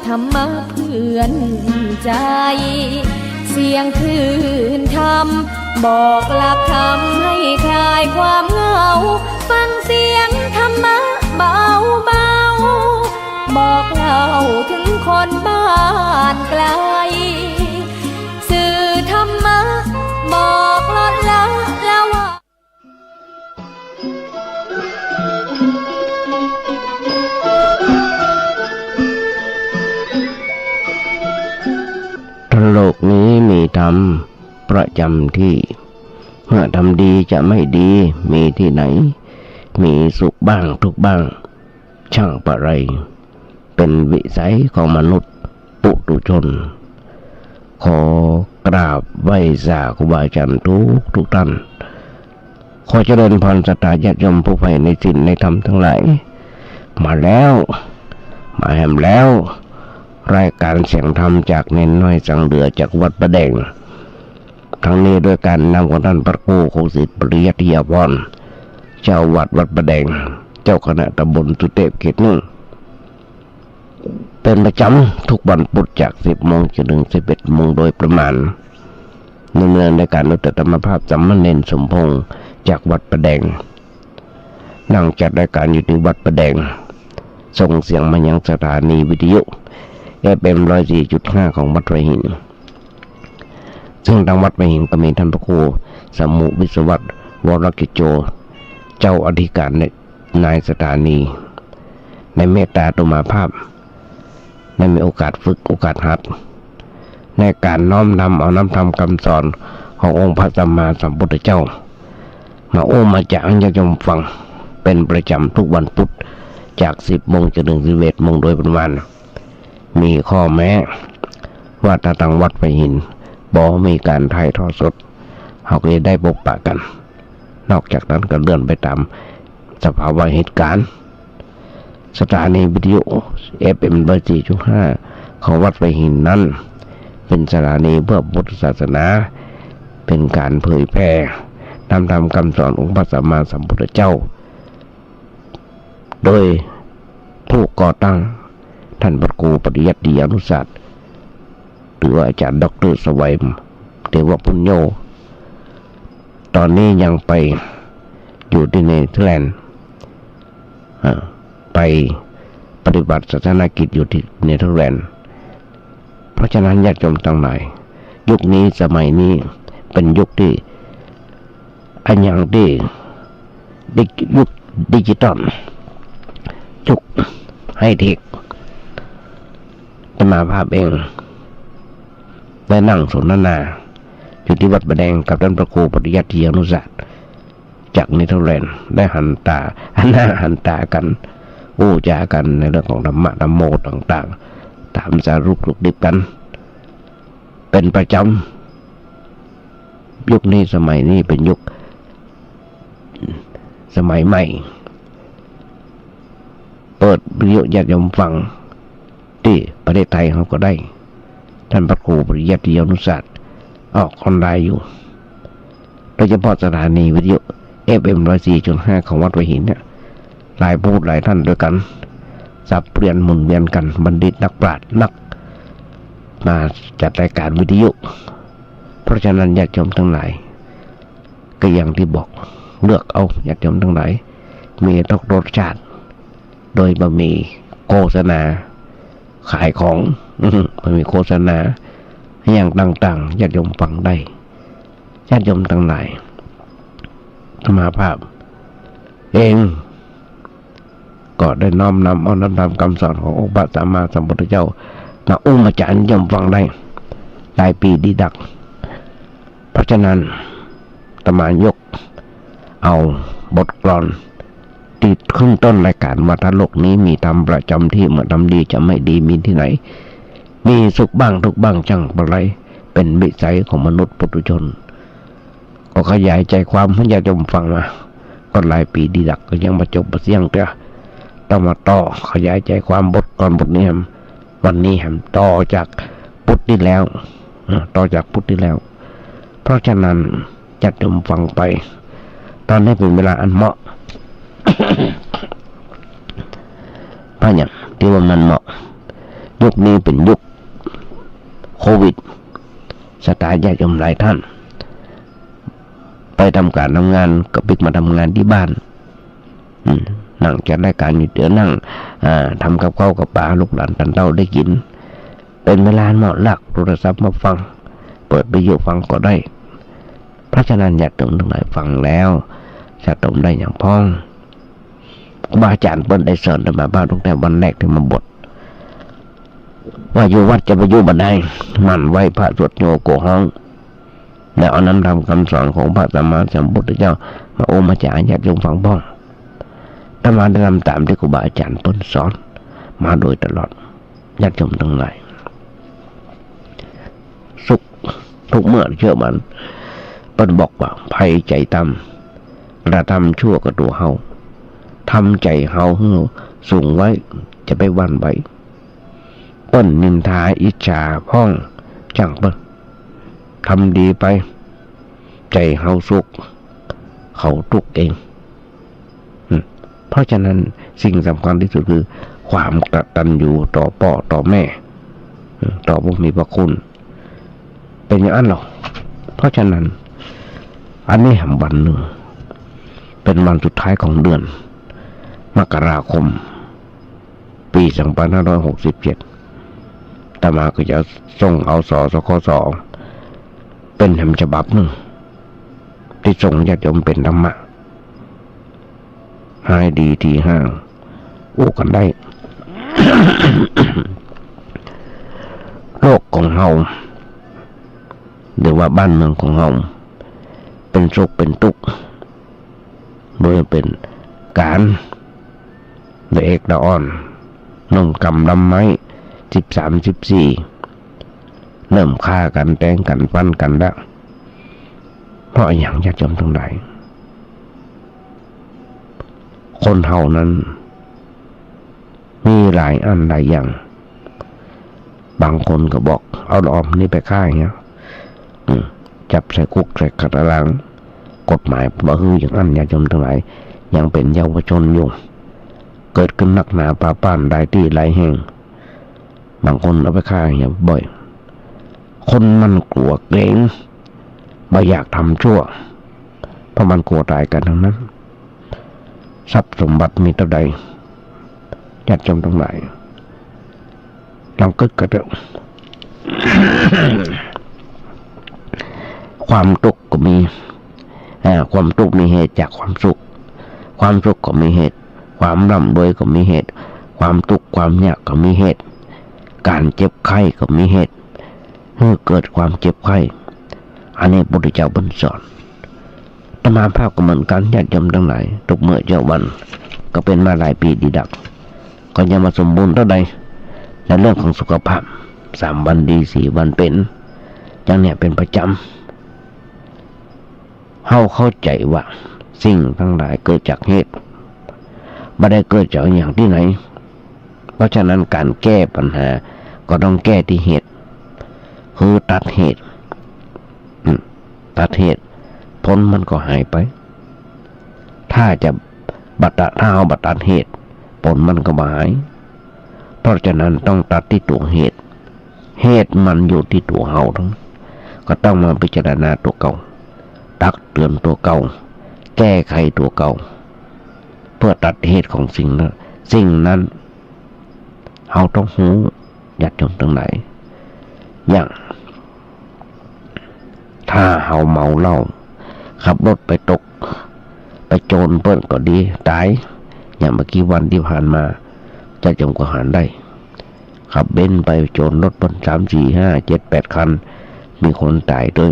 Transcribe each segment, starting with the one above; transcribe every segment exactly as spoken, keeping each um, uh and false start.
ธรรมะเพื่อนใจ เสียงคลื่นธรรม บอกหลักธรรมให้คลายความเหงา ฟังเสียงธรรมะเบาๆ บอกเล่าถึงคนบ้านไกล สื่อธรรมะ บอกลดละละวาง ถ้าโลกนี้มีธรรมประจำที่ เมื่อทำดีจะไม่ดีมีที่ไหน มีสุขบ้างทุกข์บ้าง ช่างปะไร เป็นวิสัยของมนุษย์ปุถุชน ขอกราบไหว้สาครูบาอาจารย์ทุกทุกท่าน ขอเจริญพรศรัทธาญาติโยมผู้ใฝ่ในศีลในธรรมทั้งหลาย มาแล้ว มาแหมแล้ว รายการเสียงธรรมจากเณรน้อยสังเหลือจากวัดป่าแดง ครั้งนี้ด้วยการนำของท่านพระครูคงสิทธิ์ปริยัติยาภรณ์ เจ้าวัดวัดป่าแดง เจ้าคณะตำบลสุเทพเขตหนึ่ง เป็นประจำทุกวันพุธจากสิบโมงจนถึงสิบเอ็ดโมงโดยประมาณ เนืองๆในการอนุตตรธรรมภาพสามเณรสมพงษ์จากวัดป่าแดง นั่งจัดรายการอยู่ที่วัดป่าแดง ส่งเสียงมายังสถานีวิทยุ เอฟเอ็ม ร้อยสี่จุดห้า ของวัดป่าหิน ซึ่งทางวัดป่าหินก็มีท่านพระครูสมุวิศวัตร วรกิจโจ เจ้าอธิการใน นายสถานี ได้เมตตาอาตมาภาพ ได้มีโอกาสฝึกโอกาสหัด ในการน้อมนำเอาน้ำธรรมคำสอนขององค์พระสัมมาสัมพุทธเจ้า มาอู้มาจ๋าหื้อญาติโยมฟังเป็นประจำทุกวันพุธ จากสิบโมงจนถึงสิบเอ็ดโมงโดยประมาณ มีข้อแม้ว่าถ้าทางวัดป่าหินบ่มีการถ่ายทอดสด เฮาก็จะได้พบปะกัน นอกจากนั้นก็เลื่อนไปตามสภาวะเหตุการณ์ สถานีวิทยุ เอฟเอ็ม ร้อยสี่จุดห้า ของวัดป่าหินนั้น เป็นสถานีเพื่อพุทธศาสนา เป็นการเผยแผ่นำธรรมคำสอนองค์พระสัมมาสัมพุทธเจ้า โดยผู้ก่อตั้งท่านพระครูปริยัติยานุศาสตร์ หรือว่าอาจารย์ด็อกเตอร์สวัย เทวปุญโญ ตอนนี้ยังไปอยู่ที่เนเธอร์แลนด์ อ่า ไปปฏิบัติศาสนกิจอยู่ที่เนเธอร์แลนด์ เพราะฉะนั้นญาติโยมทั้งหลาย ยุคนี้สมัยนี้เป็นยุคที่ อะหยังตี้ ดิ- ยุคดิจิตอล ยุคไฮเทค อาตมาภาพเองได้นั่งสนทนาอยู่ที่วัดป่าแดงกับท่านพระครูปริยัติยานุศาสตร์ จากเนเธอร์แลนด์ ได้หันตา หันหน้าหันตากัน อู้จ๋ากันในเรื่องของธรรมะธัมโมต่างๆ ถามสารุปทุกข์ดิบกัน เป็นประจำ ยุคนี้สมัยนี้เป็นยุคสมัยใหม่ เปิดวิทยุญาติโยมฟัง ตี้ประเทศไทยเฮาก็ได้ ท่านพระครูปริยัติยานุศาสตร์ ออกออนไลน์อยู่ โดยเฉพาะสถานีวิทยุ เอฟเอ็ม ร้อยสี่จุดห้า ของวัดป่าหินเนี่ย หลายผู้หลายท่านด้วยกัน สับเปลี่ยนหมุนเวียนกัน บัณฑิตนักปราชญ์นัก มาจัดรายการวิทยุ เพราะฉะนั้นญาติโยมทั้งหลาย ก็อย่างที่บอก เลือกเอา ญาติโยมทั้งหลาย มีทุกรสชาติ โดยบ่มีโฆษณาขายของ บ่มีโฆษณาอะหยังต่างๆ ญาติโยมฟังได้ ญาติโยมทั้งหลาย อาตมาภาพเอง ก็ได้น้อมนำเอาน้ำธรรมคำสอนขององค์พระสัมมาสัมพุทธเจ้า มาอู้มาจ๋าหื้อญาติโยมฟังได้ หลายปี๋ดีดัก เพราะฉะนั้น อาตมายกเอาบทกลอนตี้ขึ้นต้นรายการว่า ถ้าโลกนี้มีธรรมประจำที่ เมื่อทำดีจะไม่ดีมีที่ไหน มีสุขบ้างทุกข์บ้างช่างปะไร เป็นวิสัยของมนุษย์ปุถุชน ก็ขยายใจความหื้อญาติโยมฟังมา ก็หลายปี๋ดีดัก ก็ยังบ่จบบ่เสี้ยงเตื้อ ต้องมาต่อขยายใจความบทกลอนบทนี้แหม วันนี้แหมต่อจากพุธตี้แล้ว อ่า ต่อจากพุธตี้แล้ว เพราะฉะนั้นญาติโยมฟังไป ตอนนี้เป็นเวลาอันเหมาะ เพราะหยังตี้ว่ามันเหมาะ ยุคนี้เป๋นยุคโควิด ศรัทธาญาติโยมหลายท่าน ไปทำก๋านทำงานก็ปิ๊กมาทำงานตี้บ้าน อืม นั่งจัดรายก๋านอยู่เตื้อ นั่ง อ่า ทำกับข้าวกับป๋าลูกหลานต้านเฒ่าได้กิ๋น เป๋นเวลาเนาะ ลักโทรศัพท์มาฟัง เปิดวิทยุฟังก็ได้ เพราะฉะนั้นญาติโยมตังหลายฟังแล้ว จะต้องได้หยังพ่อง ครูบาอาจ๋ารย์เปิ้นได้สอนอาตมาภาพตั้งแต่วันแรกตี้มาบวช ว่าอยู่วัดจะไปอยู่บ่ได้ หมั่นไหว้พระสวดโยโกฮ้อง แล้วเอานำธรรมคำสอนของพระสัมมาสัมพุทธเจ้ามาโอมาจ๋าญาติโยมฟังพ่อง อาตมาได้ทำต๋ามตี้ครูบาอาจ๋ารย์เปิ้นสอนมาโดยตลอด ญาติโยมตังหลาย สุขทุกเมื่อเชื่อมัน เปิ้นบอกว่า ใผใจ๋ต่ำ กระทำชั่วกับตั๋วเฮา ทำใจ๋เฮาหื้อสูงไว้ จะไปหวั่นไหว เปิ้นนินทาอิจฉาพ่องจั่งเปิ้น ทำดีไป ใจ๋เฮาสุข เขาตุ๊กข์เอง อืม เพราะฉะนั้นสิ่งสำคัญตี้สุดคือความกตัญญูต่อป้อต่อแม่ อืม ต่อผู้มีพระคุณ เป๋นอย่างอั้นเนาะ เพราะฉะนั้น อันนี้แหมวันนึ่ง เป๋นวันสุดท้ายของเดือนมกราคม ปี๋สองพันห้าร้อยหกสิบเจ็ด อาตมาก็จะส่งเอา สสคส เป๋นแหมฉบับนึ่ง ตี้ส่งญาติโยมเป๋นธรรมะ หายดีทีห้า อู้กั๋นได้ โลกของเฮา หรือว่าบ้านเมืองของเฮา เป๋นสุขเป๋นตุ๊กข์ บ่ว่าเป๋นก๋านละเอกละอ่อน หนุ่มกำลำไม้ สิบสาม สิบสี่ เริ่มฆ่ากั๋น แตงกั๋น ฟันกั๋นละ เพราะอะหยังญาติโยมตังหลาย คนเฮานั้น มีหลายอันหลายอย่าง บางคนก็บอก เอาละออมนี่ไปฆ่าเหีย อืม จับใส่คุกใส่ตาราง กฎหมายบ่หื้ออย่างอั้น ญาติโยมตังหลาย ยังเป๋นเยาวชนอยู่ เกิดขึ้นนักหนาปาป้านหลายตี้หลายแห่ง บางคนเอาไปฆ่าเหียบ่อย คนมันกลัวเกรง บ่อยากทำชั่ว เพราะมันกลัวต๋ายกั๋นตังนั้น ทรัพย์สมบัติมีเต้าใด ญาติโยมตังหลาย ลองกึ๊ดกั๋นเต๊อะ ความตุ๊กข์ก็มี อ่า ความตุ๊กข์มีเหตุจากความสุข ความสุขก็มีเหตุ ความร่ำรวยก็มีเหตุ ความตุ๊กข์ความยากก็มีเหตุ ก๋านเจ็บไข้ก็มีเหตุ หื้อเกิดความเจ็บไข้ อันนี้พระพุทธเจ้าเปิ้นสอน อาตมาภาพก็เหมือนกั๋น ญาติโยมตังหลาย ทุกเมื่อเช้าวัน ก็เป๋นมาหลายปี๋ดีดัก ก็ยังบ่สมบูรณ์เต้าใด ในเรื่องของสุขภาพ สามวันดี สี่วันเป๋น อย่างเนี้ยเป๋นประจ๋ำ เฮาเข้าใจ๋ว่าสิ่งตังหลายเกิดจากเหตุ บ่ได้เกิดจากอะหยังตี้ไหน เพราะฉะนั้นก๋านแก้ปัญหาก็ต้องแก้ตี้เหตุ คือตัดเหตุ อืม ตัดเหตุ ผลมันก็หายไป ถ้าจะบ่ตัด ถ้าเฮาบ่ตัดเหตุ ผลมันก็บ่หาย เพราะฉะนั้นต้องตัดตี้ตั๋วเหตุ เหตุมันอยู่ตี้ตั๋วเฮาตัง ก็ต้องมาพิจารณาตั๋วเก่า ตักเตือนตั๋วเก่า แก้ไขตั๋วเก่า เพื่อตัดเหตุของสิ่งนั้น สิ่งนั้น เฮาต้องฮู้ ญาติโยมตังหลาย อย่าง ถ้าเฮาเมาเหล้า ขับรถไปตก ไปโจนเปิ้นก็ดี ต๋าย อย่างบ่กี่วันตี้ผ่านมา ญาติโยมก็หันได้ ขับเบนซ์ไปโจนรถเปิ้น สาม สี่ ห้า เจ็ด แปด คัน มีคนต๋ายตวย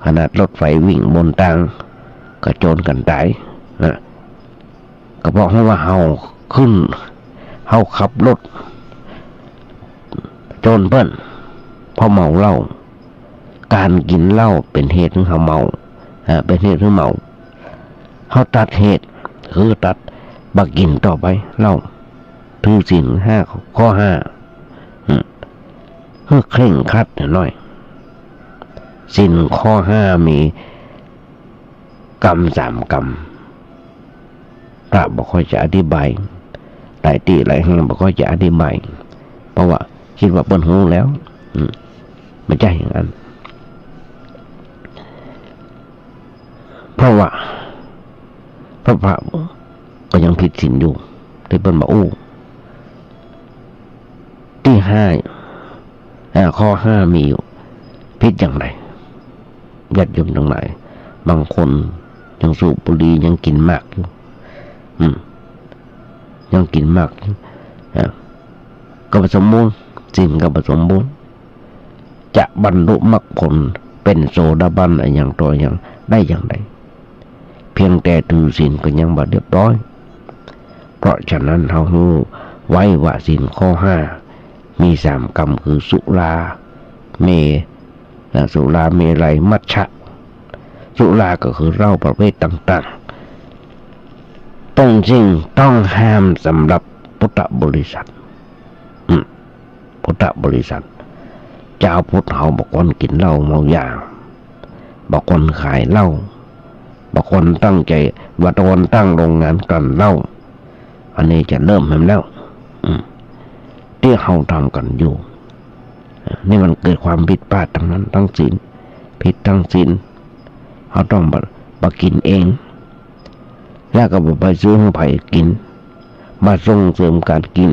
ขนาดรถไฟวิ่งบนตาง ก็โจนกั๋นต๋าย นะ ก็เพราะว่าเฮาขึ้น เฮาขับรถโจนเปิ้น เพราะเมาเหล้า ก๋านกิ๋นเหล้าเป๋นเหตุหื้อเฮาเมา อ่า เป๋นเหตุหื้อเมา เฮาตัดเหตุ คือตัด บ่กิ๋นต่อไปเหล้า ถือศีลห้า ข้อห้า อืม หื้อเคร่งครัดหน่อย ศีลข้อห้ามี กำสามกำ พระบ่ค่อยจะอธิบาย หลายตี้หลายแห่งบ่ค่อยจะอธิบาย เพราะว่า คิดว่าเปิ้นฮู้แล้ว อืม บ่ใจ้อย่างนั้น เพราะว่าพระ พระก็ยังผิดศีลอยู่ ตี้เปิ้นบ่อู้ ตี้ห้า อ่า ข้อห้ามีอยู่ ผิดอย่างใด ญาติโยมตังหลาย บางคนยังสูบบุหรี่ ยังกิ๋นหมากอยู่ อืม ยังกิ๋นหมากอยู่ อ่า ก็บ่สมบูรณ์ ศีลก็บ่สมบูรณ์ จะบรรลุมรรคผลเป๋นโสดาบันอะหยังต่ออะหยังได้อย่างใด เพียงแต่ถือศีลก็ยังบ่เรียบร้อย เพราะฉะนั้นเฮาฮู้ไว้ว่าศีลข้อห้ามีสามกำ คือสุรา เม อ่า สุราเมรัยมัชฌะ สุราก็คือเหล้าประเภทต่างๆ เป๋นสิ่งต้องห้ามสำหรับพุทธบริษัท อืม พุทธบริษัท จาวพุทธเฮาบ่ควรกิ๋นเหล้าเมายา บ่ควรขายเหล้า บ่ควรตั้งใจ๋ บ่ควรตั้งโรงงานกลั่นเหล้า อันนี้จะเริ่มแหมแล้ว อืม ตี้เฮาทำกั๋นอยู่ นี่มันเกิดความผิดพลาดตังนั้นตังสิ้น ผิดตังสิ้น เฮาต้องบ่ บ่กิ๋นเอง แล้วก็บ่ไปซื้อหื้อใผกิ๋น บ่ส่งเสริมก๋านกิ๋น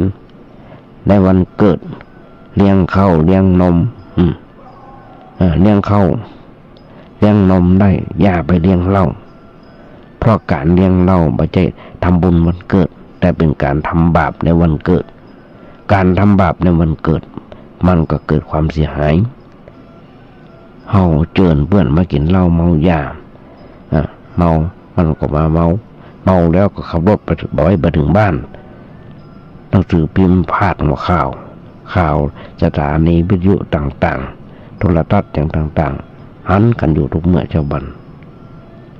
ในวันเกิด เลี้ยงข้าวเลี้ยงนม อืม เอ่อ เลี้ยงข้าวเลี้ยงนมได้ อย่าไปเลี้ยงเหล้า เพราะก๋านเลี้ยงเหล้าบ่ใจ้ทำบุญวันเกิด แต่เป๋นก๋านทำบาปในวันเกิด ก๋านทำบาปในวันเกิด มันก็เกิดความเสียหาย เฮาเจิญเปื้อนมากิ๋นเหล้าเมายา อ่ะ เมา มันก็มาเมา เมาแล้วก็ขับรถไป บ่ไปเถิงบ้าน หนังสือพิมพ์พาดหัวข่าว ข่าวสถานีวิทยุต่างๆ โทรทัศน์อย่างต่างๆ หันกั๋นอยู่ทุกเมื่อเช้าวัน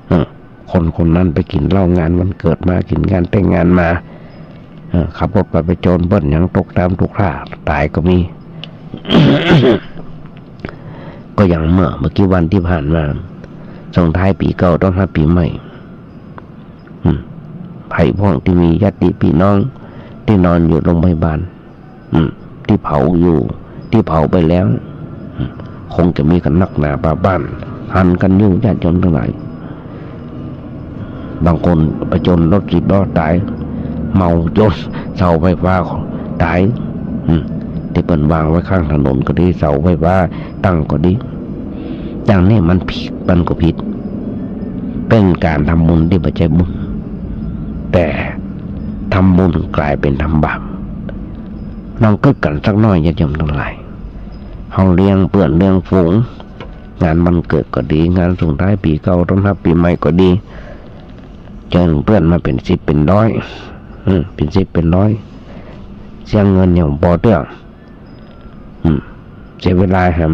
เออ คนคนนั้นไปกิ๋นเหล้างานวันเกิดมา กิ๋นงานแต่งงานมา เออ ขับรถไป ไปโจนเปิ้นหยังตกตามทุกท่า ต๋ายก็มี ก็อย่างเมื่อ เมื่อกี้วันตี้ผ่านมา ส่งท้ายปี๋เก่าต้อนฮับปี๋ใหม่ อืม ใผพ่องตี้มีญาติปี้น้องตี้นอนอยู่โรงพยาบาล อืม ตี้เผาอยู่ ตี้เผาไปแล้ว อืม คงจะมีกั๋นนักหนาปาบ้าน หันกั๋นอยู่ญาติโยมตังหลาย บางคนไปโจนรถสิบล้อต๋าย เมาโจนเสาไฟฟ้าต๋าย อืม ตี้เปิ้นวางไว้ข้างถนนก็ดี เสาไฟฟ้าตั้งก็ดี อย่างนี้มันผิด มันก็ผิด เป๋นก๋านทำบุญตี้บ่ใจ้บุญ แต่ทำบุญก๋ายเป๋นทำบาป ลองกึ๊ดกั๋นสักหน้อยญาติโยมตังหลาย เฮาเลี้ยงเปื้อนเลี้ยงฝูง งานวันเกิดก็ดี งานส่งท้ายปี๋เก่าต้อนฮับปี๋ใหม่ก็ดี เจิญเปื้อนมาเป๋นสิบเป๋นร้อย อืม เป๋นสิบเป๋นร้อย เสียเงินอย่างบ่เตื้อ อืม เสียเวลาแหม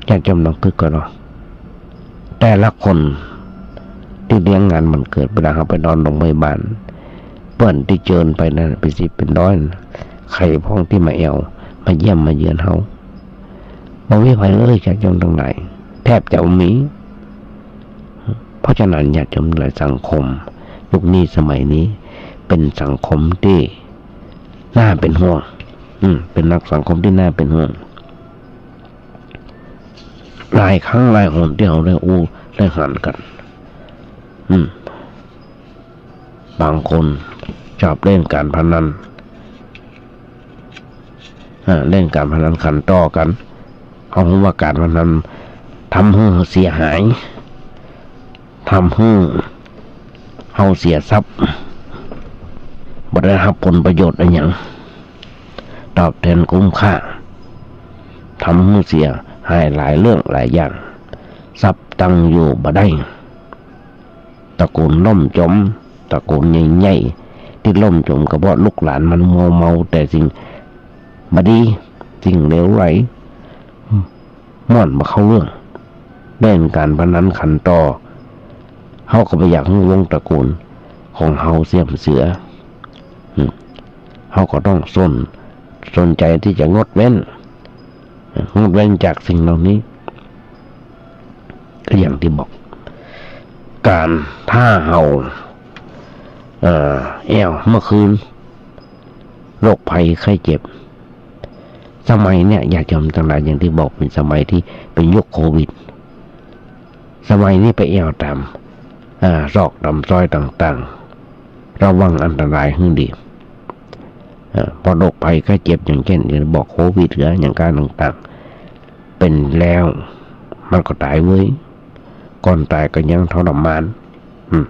ญาติโยมลองกึ๊ดกั๋นเนาะ แต่ละคนตี้เลี้ยงงานวันเกิด เวลาเฮาไปนอนโรงพยาบาล เปิ้นตี้เจิญไปนั้นเป๋นสิบเป๋นร้อย ใผพ่องตี้มาแอ่ว มาเยี่ยมมาเยือนเฮา บ่มีใผเลย ญาติโยมตังหลาย แทบจะบ่มี เพราะฉะนั้นญาติโยมตังหลาย สังคมยุคนี้สมัยนี้ เป๋นสังคมตี้น่าเป๋นห่วง อืม เป๋นหลักสังคมตี้น่าเป๋นห่วง หลายครั้งหลายหนตี้เฮาได้อู้ได้หันกั๋น อืม บางคนชอบเล่นก๋านพนัน อ่า เล่นก๋านพนันขันต่อกั๋น เฮาฮู้ว่าก๋านพนันทำหื้อเสียหาย ทำหื้อเฮาเสียทรัพย์ บ่ได้ฮับผลประโยชน์อะหยัง ตอบแตนคุ้มค่า ทำหื้อเสียหายหลายเรื่องหลายอย่าง ทรัพย์ตั้งอยู่บ่ได้ ตระกูลล่มจม ตระกูลใหญ่ๆ ตี้ล่มจมก็เพราะลูกหลานมันมัวเมาแต่สิ่งบ่ดี สิ่งเหลวไหล ม่วนบ่เข้าเรื่อง เล่นก๋านพนันขันต่อ เฮาก็บ่อยากหื้อวงตระกูลของเฮาเสื่อมเสีย อืม เฮาก็ต้องสน สนใจ๋ตี้จะงดเว้น งดเว้นจากสิ่งเหล่านี้ ก็อย่างตี้บอก ก๋านถ้าเฮา เอ่อ แอ่วเมื่อคืน โรคภัยไข้เจ็บ สมัยเนี่ย ญาติโยมตังหลาย อย่างตี้บอก เป๋นสมัยตี้เป๋นยุคโควิด สมัยนี้ไปแอ่วต๋าม อ่า ซอกต๋ามซอยต่างๆ ระวังอันตรายหื้อดี อ่า เพราะโรคภัยไข้เจ็บ อย่างเจ้น อย่างบอกโควิด หรืออย่างก๋านต่างๆ เป๋นแล้วมันก็ต๋ายเว้ย ก่อนต๋ายก็ยังทรมาน อืม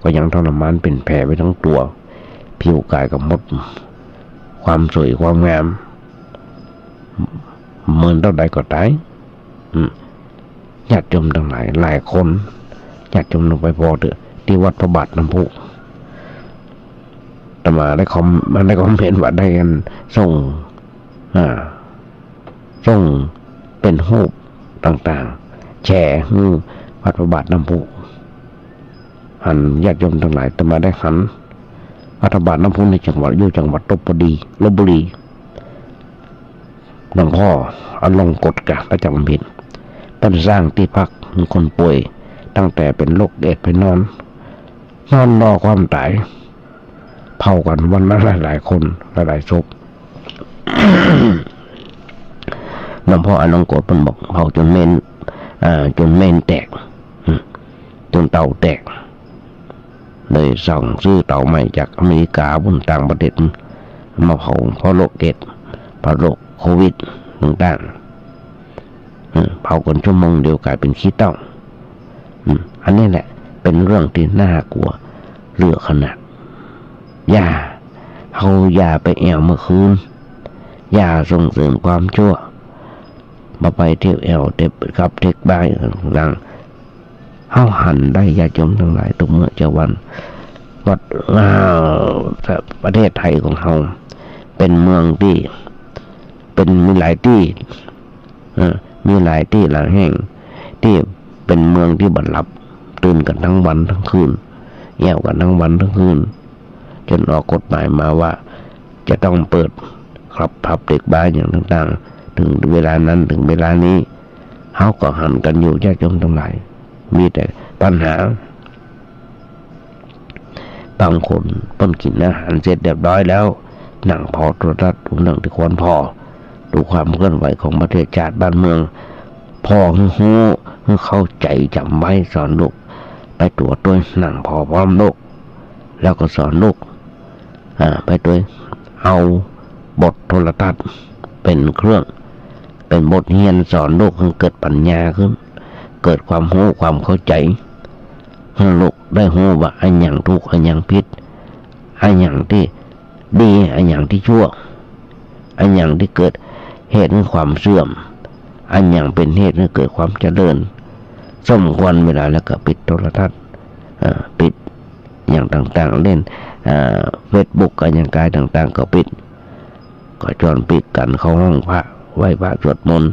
ก็ยังทรมาน เป๋นแผลไปตึงตั๋ว ผิวก๋ายก็หมดความสวยความงาม เมินเต้าใดก็ต๋าย อืม ญาติโยมตังหลาย หลายคน ญาติโยมลองไปผ่อเต๊อะ ตี้วัดพระบาทน้ำพุ อาตมาได้คอม ได้คอมเมนต์ว่าได้อันส่ง อ่า ส่งเป๋นฮูปต่างๆ แชร์หื้อวัดพระบาทน้ำพุ หันญาติโยมตังหลาย อาตมาได้หัน วัดพระบาทน้ำพุในจังหวัด อยู่จังหวัดลพบุรี ลพบุรี หลวงพ่ออลงกฎกา ถ้าจ๋ำบ่ผิด เปิ้นสร้างตี้พักหื้อคนป่วย ตั้งแต่เป๋นโรคเอดส์ไปนอน นอนรอความต๋าย เผากั๋นวันละหลายๆ คน หลายๆ ศพ หลวงพ่ออลงกฎเปิ้นบอก เผาจ๋นเมน อ่า จ๋นเมนแตก อืม จ๋นเตาแตก เลยสั่งซื้อเตาใหม่จากอเมริกาปู้น ต่างประเทศ มาเผา เพราะโรคเอดส์ เพราะโรคโควิดต่างๆ อืม เผากั๋นชั่วโมงเดียวก๋ายเป๋นขี้เถ้า อืม อันนี้แหละเป๋นเรื่องตี้น่ากลัวเหลือขนาด อย่า เฮาอย่าไปแอ่วเมื่อคืน อย่าส่งเสริมความชั่ว บ่าไปเที่ยวแอ่วเต๊ะขับเต๊ะบาร์ต่างๆ เฮาหันได้ ญาติโยมตังหลาย ตุ๊กเมื่อเจ๊าวัน วัด อ่า ประเทศไทยของเฮา เป๋นเมืองตี้ เป๋น มีหลายตี้ เออ มีหลายตี้หลายแห่ง ตี้เป๋นเมืองตี้บ่หลับ ตื่นกั๋นตึงวันตึงคืน แอ่วกั๋นตึงวันตึงคืน จ๋นออกกฎหมายมาว่า จะต้องเปิดคลับผับเต๊ะบาร์อย่างต่างๆ เถิงเวลานั้นเถิงเวลานี้ เฮาก็หันกั๋นอยู่ ญาติโยมตังหลาย มีแต่ปัญหา บางคนเปิ้นกิ๋นอาหารเสร็จเรียบร้อยแล้ว นั่งผ่อโทรทัศน์ ดูเรื่องตี้ควรผ่อ ดูความเคลื่อนไหวของประเทศชาติบ้านเมือง ผ่อหื้อฮู้ หื้อเข้าใจ๋จ๋ำไว้ สอนลูกไปตั๋วตวย นั่งผ่อพร้อมลูก แล้วก็สอนลูก อ่า ไปตวย เอาบทโทรทัศน์เป๋นเครื่อง เป๋นบทเฮียนสอนลูกหื้อเกิดปัญญาขึ้น เกิดความฮู้ความเข้าใจ๋ หื้อลูกได้ฮู้ว่าอะหยังถูก อะหยังผิด อะหยังตี้ดี อะหยังตี้ชั่ว อะหยังตี้เกิดเหตุหื้อความเสื่อม อะหยังเป๋นเหตุหื้อเกิดความเจริญ สมควรเวลาแล้วก็ปิดโทรทัศน์ อ่า ปิดอย่างต่างๆ เล่น อ่า เฟซบุ๊ก อะหยังก๋ายต่างๆ ก็ปิด ก็จวนปิ๊กกั๋นเข้าห้องพระ ไหว้พระสวดมนต์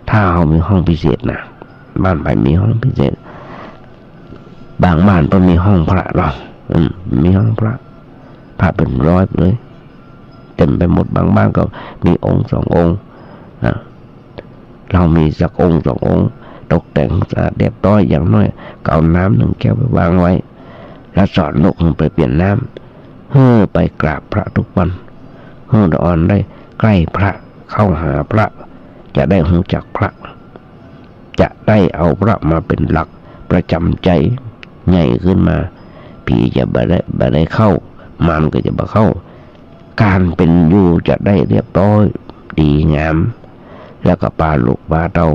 ถ้าเฮามีห้องพิเศษนะ บ้านใผมีห้องพิเศษ บางบ้านก็มีห้องพระเนาะ อืม มีห้องพระ พระเป๋นร้อยเลย เต๋มไปหมด บางบ้านก็มีองค์สององค์ อ่ะ เฮามีสักองค์สององค์ ตกแต่งสะอาดเรียบร้อย อย่างน้อยก็เอาน้ำนึ่งแก้วไปวางไว้ แล้วสอนลูกหื้อไปเปลี่ยนน้ำ หื้อไปกราบพระทุกวัน หื้อละอ่อนได้ใก้พระ เข้าหาพระ จะได้ฮู้จักพระ จะได้เอาพระมาเป๋นหลักประจ๋ำใจ๋ ใหญ่ขึ้นมา ผีจะบ่ได้ บ่ได้เข้า มารก็จะบ่เข้า ก๋านเป๋นอยู่จะได้เรียบร้อย ดีงาม แล้วก็ปาลูกปาเต้า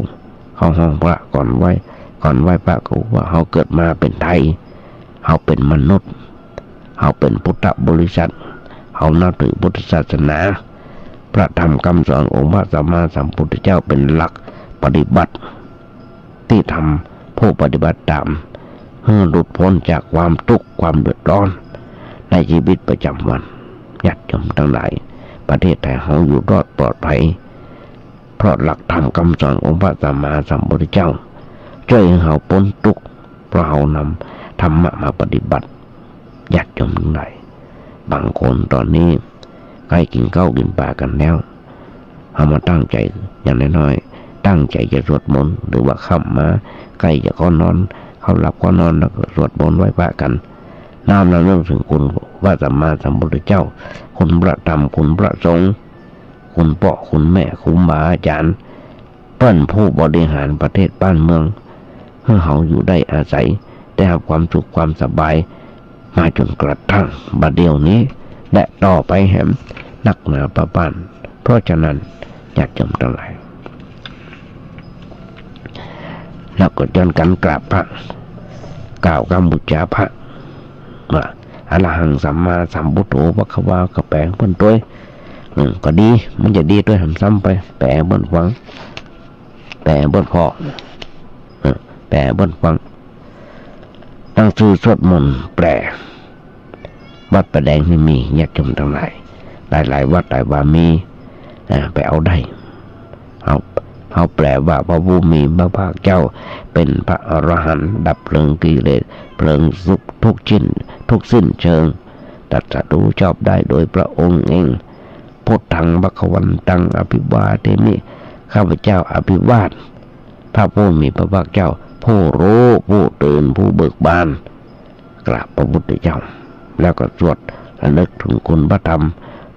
เข้าห้องพระก่อนไหว้ ก่อนไหว้พระก็ว่าเฮาเกิดมาเป๋นไทย เฮาเป๋นมนุษย์ เฮาเป๋นพุทธบริษัท เฮานับถือพุทธศาสนา พระธรรมคำสอนองค์พระสัมมาสัมพุทธเจ้าเป๋นหลักปฏิบัติ ตี้ทำผู้ปฏิบัติต๋าม หื้อหลุดป๊นจากความตุ๊กข์ความเดือดร้อนในชีวิตประจ๋ำวัน ญาติโยมตังหลาย ประเทศไทยเฮาอยู่รอดปลอดภัย เพราะหลักธรรมคำสอนองค์พระสัมมาสัมพุทธเจ้า จ้วยหื้อเฮาป๊นตุ๊กข์ เพราะเฮานำธรรมะมาปฏิบัติ ญาติโยมตังหลาย บางคนต๋อนนี้ใก้กิ๋นข้าวกิ๋นป๋ากั๋นแล้ว เฮามาตั้งใจ๋อย่างน้อยๆ ตั้งใจ๋จะสวดมนต์ หรือว่าค่ำมาใก้จะเข้านอน เข้าหลับเข้านอนแล้วก็สวดมนต์ไหว้พระกั๋น น้อมรำลึกเถิงคุณพระสัมมาสัมพุทธเจ้า คุณพระธรรม คุณพระสงฆ์ คุณป้อคุณแม่ ครูบาอาจ๋ารย์ เปิ้นผู้บริหารประเทศบ้านเมือง หื้อเฮาอยู่ได้อาศัย ได้ฮับความสุขความสบาย มาจ๋นกระทั่งบัดเดี่ยวนี้ และต่อไปแหมนักหนาปะปาน เพราะฉะนั้นญาติโยมตังหลาย เฮาก็จ้อนกั๋นกราบพระ กล่าวกำบูชาพระ ว่า อะระหังสัมมาสัมพุทโธภะคะวา ก็แป๋เปิ้นตวย อืม ก็ดี มันจะดีตวยหนำซ้ำไป แป๋เปิ้นฟัง แป๋เปิ้นผ่อ เออ แป๋เปิ้นฟัง หนังสือสวดมนต์แปล วัดป่าแดงนี่มี ญาติโยมตังหลาย หลายๆ วัดหลายวามี อ่า ไปเอาได้ เอา เอาแปลว่าพระผู้มีพระภาคเจ้า เป๋นพระอรหันต์ ดับเพลิงกิเลส เพลิงทุกข์สิ้น ทุกข์สิ้นเชิง ตรัสรู้ชอบได้โดยพระองค์เอง พุทธังภะคะวันตัง อะภิวาเทมิ ข้าพเจ้าอภิวาท พระผู้มีพระภาคเจ้า ผู้รู้ ผู้ตื่น ผู้เบิกบาน กราบพระพุทธเจ้า แล้วก็สวดระลึกถึงคุณพระธรรม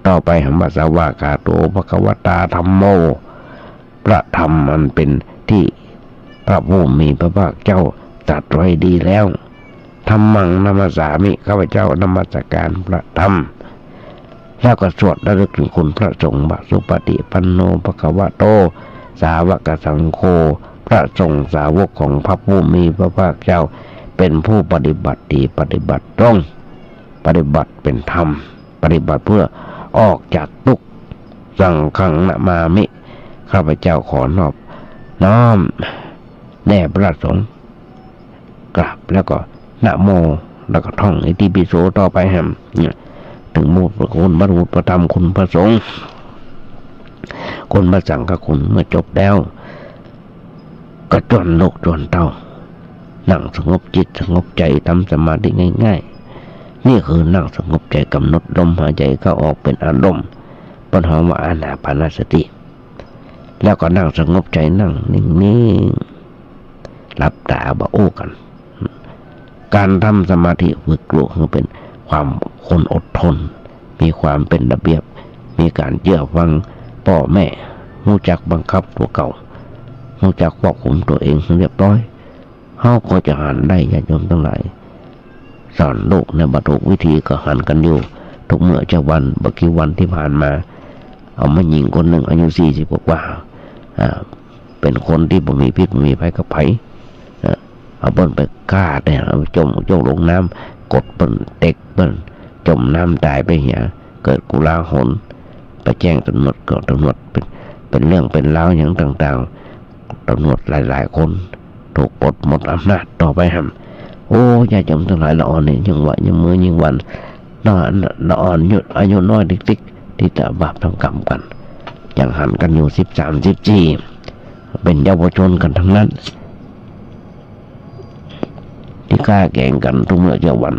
ต่อไปหนว่า สวากขาโตภะคะวะตาธัมโม พระธรรมอันเป๋นที่พระผู้มีพระภาคเจ้าตรัสไว้ดีแล้ว ธัมมังนะมัสสามิ ข้าพเจ้านมัสการพระธรรม แล้วก็สวดระลึกถึงคุณพระสงฆ์ว่า สุปฏิปันโนภะคะวะโต สาวกสังโฆ พระสงฆ์สาวกของพระผู้มีพระภาคเจ้า เป๋นผู้ปฏิบัติดี ปฏิบัติตรง ปฏิบัติเป๋นธรรม ปฏิบัติเพื่อออกจากทุกข์ สังฆังนะมามิ ข้าพเจ้าขอนอบน้อมแด่พระสงฆ์ กราบแล้วก็นะโม แล้วก็ท่องอิติปิโสต่อไปแหม เนี่ย ถึงพระพุทธคุณพระธรรมคุณพระสงฆ์ คุณพระสังฆคุณ เมื่อจบแล้ว ก็จ้อนลูกจ้อนเต้า นั่งสงบจิตสงบใจ๋ ทำสมาธิง่ายๆ นี่คือนั่งสงบใจ๋ ก๋ำหนดลมหายใจ๋เข้าออกเป๋นอารมณ์ เปิ้นฮ้องว่าอานาปานสติ แล้วก็นั่งสงบใจ๋ นั่งนิ่งๆ หลับต๋า บ่อู้กั๋น ก๋านทำสมาธิฝึกลูกหื้อเป๋นความคนอดทน มีความเป๋นระเบียบ มีก๋านเจื้อฟังป้อแม่ ฮู้จักบังคับตั๋วเก่า ฮู้จักควบคุมตั๋วเองหื้อเรียบร้อย เฮาก็จะหันได้ ญาติโยมตังหลาย สอนลูกในบ่ถูกวิธีก็หันกั๋นอยู่ ทุกเมื่อเจ๊าวัน บ่กี่วันตี้ผ่านมา เอาแม่ญิงคนนึ่งอายุสี่สิบกว่าๆ อ่า เป๋นคนตี้บ่มีพิษบ่มีภัยกับใผ เออ เอาเปิ้นไปฆ่าแต๊ เอาจ้ม จ้มลงน้ำ กดเปิ้น เต็กเปิ้น จ้มน้ำต๋ายไปเหีย เกิดโกลาหล ไปแจ้งตำรวจ ก็ตำรวจเป๋น เป๋นเรื่องเป๋นราวหยังต่างๆ ตำรวจหลายๆ คนถูกปลดหมดอำนาจต่อไปแหม โอ้ ญาติโยมตังหลาย ละอ่อนนี่ยิ่งว่ายิ่งมื้อยิ่งวัน ละอ่อน ละอ่อนอายุ อายุน้อยติ๊กๆ ตี้จะบาปทำกรรมกั๋น ยังหันกั๋นอยู่สิบสาม สิบสี่ เป๋นเยาวชนกั๋นตังนั้น ตี้ฆ่าแก๋งกั๋นทุกเมื่อเจ๊าวัน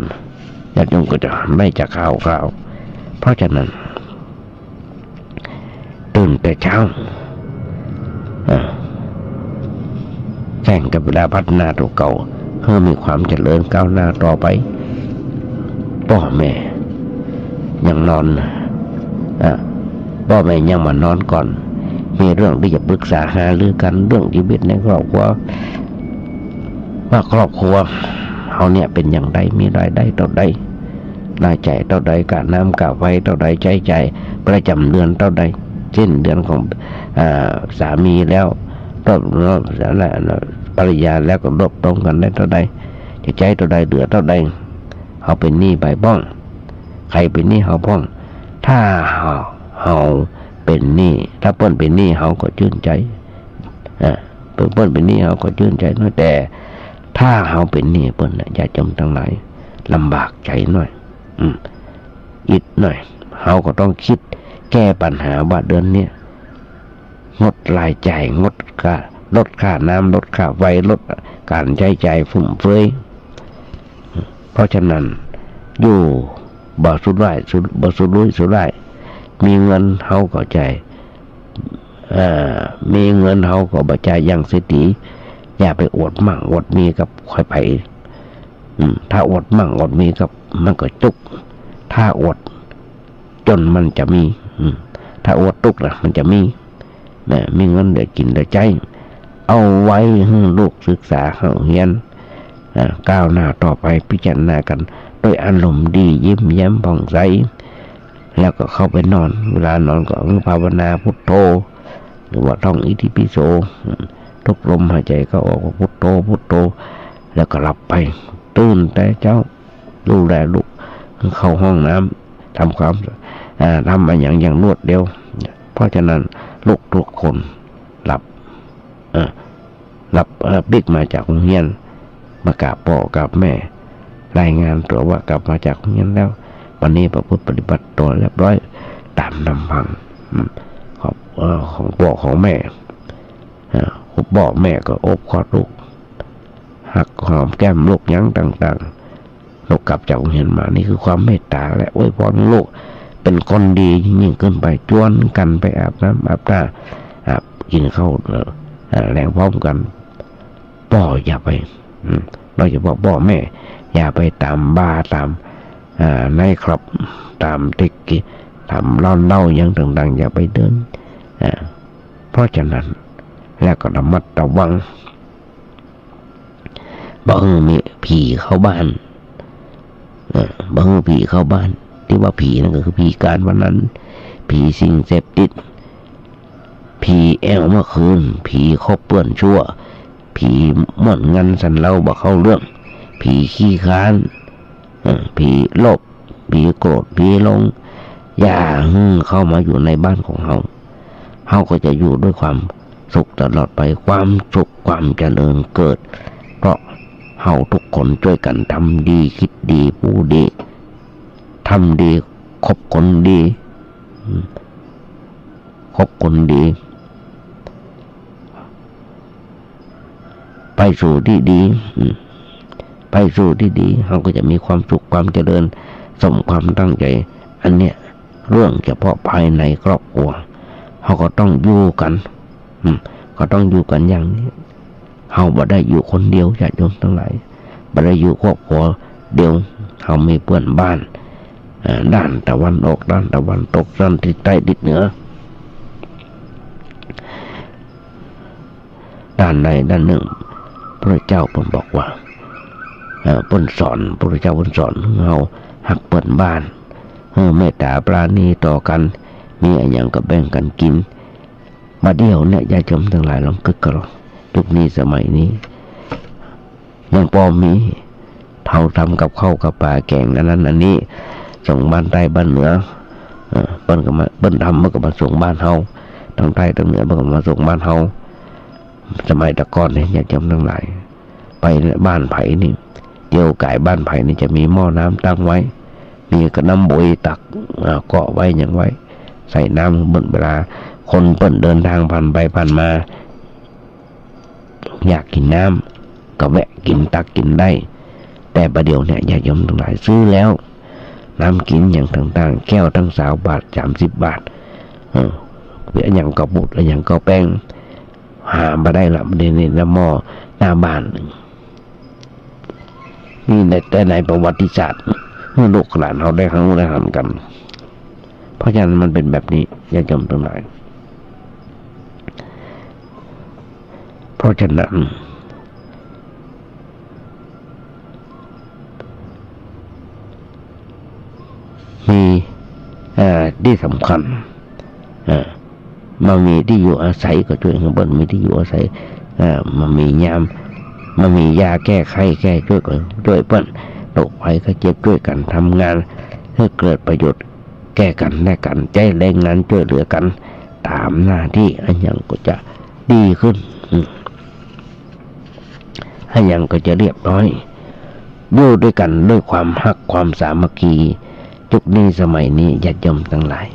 ญาติโยมก็จะหันได้จากข่าวๆ เพราะฉะนั้น ตื่นแต่เจ๊า อ่า แสวงกับเวลาพัฒนาตั๋วเก่า หื้อมีความเจริญก้าวหน้าต่อไป ป้อแม่ยังนอน อ่า ป้อแม่ยังบ่นอนก่อน มีเรื่องตี้จะปรึกษาหารือกั๋น เรื่องจีวิตในครอบครัว ว่าครอบครัวเฮาเนี่ยเป๋นอย่างใด มีรายได้เต้าใด รายจ่ายเต้าใด ก้าน้ำก้าไฟเต้าใด ใจ๊จ่ายประจ๋ำเดือนเต้าใด สิ้นเดือนของ อ่า สามีแล้ว รวบรวม ภรรยาแล้วก็รวบรวมกั๋นได้เต้าใด จะใจ๊เต้าใด เหลือเต้าใด เฮาเป๋นหนี้ใผบ้าง ใผเป๋นหนี้เฮาบ้าง ถ้าเฮา เฮาเป๋นหนี้ ถ้าเปิ้นเป๋นหนี้เฮาก็จื้นใจ๋ อ่า เปิ้น เปิ้นเป๋นหนี้เฮาก็จื้นใจ๋หน้อย แต่ถ้าเฮาเป๋นหนี้เปิ้นน่ะ ญาติโยมตังหลาย ลำบากใจ๋หน้อย อืม อิดหน้อย เฮาก็ต้องกึ๊ดแก้ปัญหาว่าเดือนเนี้ยงดรายจ่าย งดค่า ลดค่าน้ำ ลดค่าไฟ ลดก๋านใจ๊จ่ายฟุ่มเฟือย เพราะฉะนั้น อยู่บ่สุรุ่ยสุ บ่สุรุ่ยสุร่าย มีเงินเฮาก็จ่าย เอ่อ มีเงินเฮาก็บ่จ่ายอย่างเศรษฐี อย่าไปอวดมั่งอวดมีกับใผ อืม ถ้าอวดมั่งอวดมีกับ มันก็ตุ๊กข์ ถ้าอวดจ๋นมันจะมี อืม ถ้าอดตุ๊กนะ มันจะมี นะ มีเงินเหลือกิ๋นเหลือใจ๊ เอาไว้หื้อลูกศึกษาเฮาเฮียน อ่า ก้าวหน้าต่อไป พิจารณากั๋นด้วยอารมณ์ดี ยิ้มแย้มผ่องใส แล้วก็เข้าไปนอน เวลานอนก็ภาวนาพุทโธ หรือว่าท่องอิติปิโส อืม ทุกลมหายใจเข้าออกก็พุทโธ พุทโธ แล้วก็หลับไป ตื่นแต่เจ๊า ดูแลลูก เข้าห้องน้ำ ทำความ อ่า ทำอะหยังอย่างรวดเร็ว เพราะฉะนั้นลูกทุกคนหลับ เอ่อ หลับ เอ่อ ปิ๊กมาจากโฮงเฮียน มากราบป้อกราบแม่ รายงานตั๋วว่ากลับมาจากโฮงเฮียนแล้ว วันนี้ประพฤติปฏิบัติตั๋วเรียบร้อย ต๋ามลำพัง อืม ของ เอ่อ ของป้อของแม่ อ่า ป้อแม่ก็โอบกอดลูก หักหอมแก้มลูกหยังต่างๆ ลูกกลับจากโฮงเฮียนมา นี่คือความเมตต๋าและอวยพรลูก เป๋นคนดียิ่งขึ้นไป จวนกั๋นไปอาบน้ำอาบท่า อาบ กิ๋นข้าว เอ่อ เอ่อ แลงพร้อมกั๋น ป้ออย่าไป อืม โดยเฉพาะป้อแม่ อย่าไปต๋ามบาร์ ต๋าม อ่า ไนท์คลับ ต๋ามตี้ ต๋ามร้านเหล้าหยังต่างๆ อย่าไปเดิน อ่า เพราะฉะนั้น แล้วก็ระมัดระวัง บ่หื้อมีผีเข้าบ้าน เอ่อ บ่หื้อผีเข้าบ้าน ตี้ว่าผีนั้นก็คือผีก๋านพนัน ผีสิ่งเสพติด ผีแอ่วเมื่อคืน ผีคบเปื้อนชั่ว ผีม่วนงันสันเลาบ่เข้าเรื่อง ผีขี้คร้าน เอ่อ ผีโลภ ผีโกรธ ผีหลง อย่าหื้อเข้ามาอยู่ในบ้านของเฮา เฮาก็จะอยู่ด้วยความสุขตลอดไป ความสุขความเจริญเกิด เพราะเฮาทุกคนจ้วยกั๋นทำดี กึ๊ดดี พูดดี ทำดี คบคนดี อืม คบคนดี ไปสู่ตี้ดี อืม ไปสู่ตี้ดี เฮาก็จะมีความสุขความเจริญ สมความตั้งใจ๋ อันเนี้ย เรื่องเฉพาะภายในครอบครัว เฮาก็ต้องอยู่กั๋น อืม ก็ต้องอยู่กั๋นอย่างนี้ เฮาบ่ได้อยู่คนเดียว ญาติโยมตังหลาย บ่ได้อยู่ครอบครัวเดียว เฮามีเปื้อนบ้าน เอ่อ ด้านตะวันออก ด้านตะวันตก ด้านทิศใต้ ทิศเหนือ ด้านใดด้านนึ่ง พระเจ้าเปิ้นบอกว่า เอ่อ เปิ้นสอน พระเจ้าเปิ้นสอนหื้อเฮาฮักเปื้อนบ้าน หื้อเมตต๋าปราณีต่อกั๋น มีอะหยังก็แบ่งกั๋นกิ๋น บ่าเดี่ยวเนี่ย ญาติโยมตังหลายลองกึ๊ดกั๋นลอง ยุคนี้สมัยนี้ ยังปอมี เฮาทำกับข้าวกับป๋าแก๋งอันนั้นอันนี้ ส่งบ้านใต้บ้านเหนือ เอ่อ เปิ้นก็มา เปิ้นทำ เปิ้นก็มาส่งบ้านเฮา ตังใต้ตังเหนือ เปิ้นก็มาส่งบ้านเฮา สมัยแต่ก่อนเนี่ย ญาติโยมตังหลาย ไปบ้านใผนี่ เตียวก๋ายบ้านใผนี่จะมีหม้อน้ำตั้งไว้ มีกระน้ำบวยตัก อ่า เกาะไว้หยังไว้ ใส่น้ำเปิ้น เวลาคนเปิ้นเดินทางผ่านไปผ่านมา อยากกิ๋นน้ำ ก็แวะกิ๋นตักกิ๋นได้ แต่บ่าเดี่ยวเนี่ย ญาติโยมตังหลาย ซื้อแล้ว น้ำกิ๋นหยังต่างๆ แก้วตั้งซาวบาท สามสิบบาท เออ อะหยังก็บุด อะหยังก็แป้ง หาบ่ได้ละ เดี๋ยวนี้นะ หม้อหน้าบ้าน นี่ใน แต่ในประวัติศาสตร์ หื้อลูกหลานเฮาได้ฮู้ได้หันกั๋น เพราะฉะนั้นมันเป๋นแบบนี้ ญาติโยมตังหลาย เพราะฉะนั้น มี เอ่อ ตี้สำคัญ เอ่อ บ่มีตี้อยู่อาศัยก็จ้วยหื้อเปิ้น มีตี้อยู่อาศัย เอ่อ บ่มียาม บ่มียาแก้ไข้แก้จ้วยก็จ้วยเปิ้น โรคภัยไข้เจ็บจ้วยกั๋นทำงาน หื้อเกิดประโยชน์แก่กั๋นและกั๋น ใจ๊แรงงานจ้วยเหลือกั๋น ต๋ามหน้าตี้ อะหยังก็จะดีขึ้น อืม อะหยังก็จะเรียบร้อย อยู่ด้วยกั๋นด้วยความฮักความสามัคคี ยุคนี้สมัยนี้ ญาติโยมตังหลาย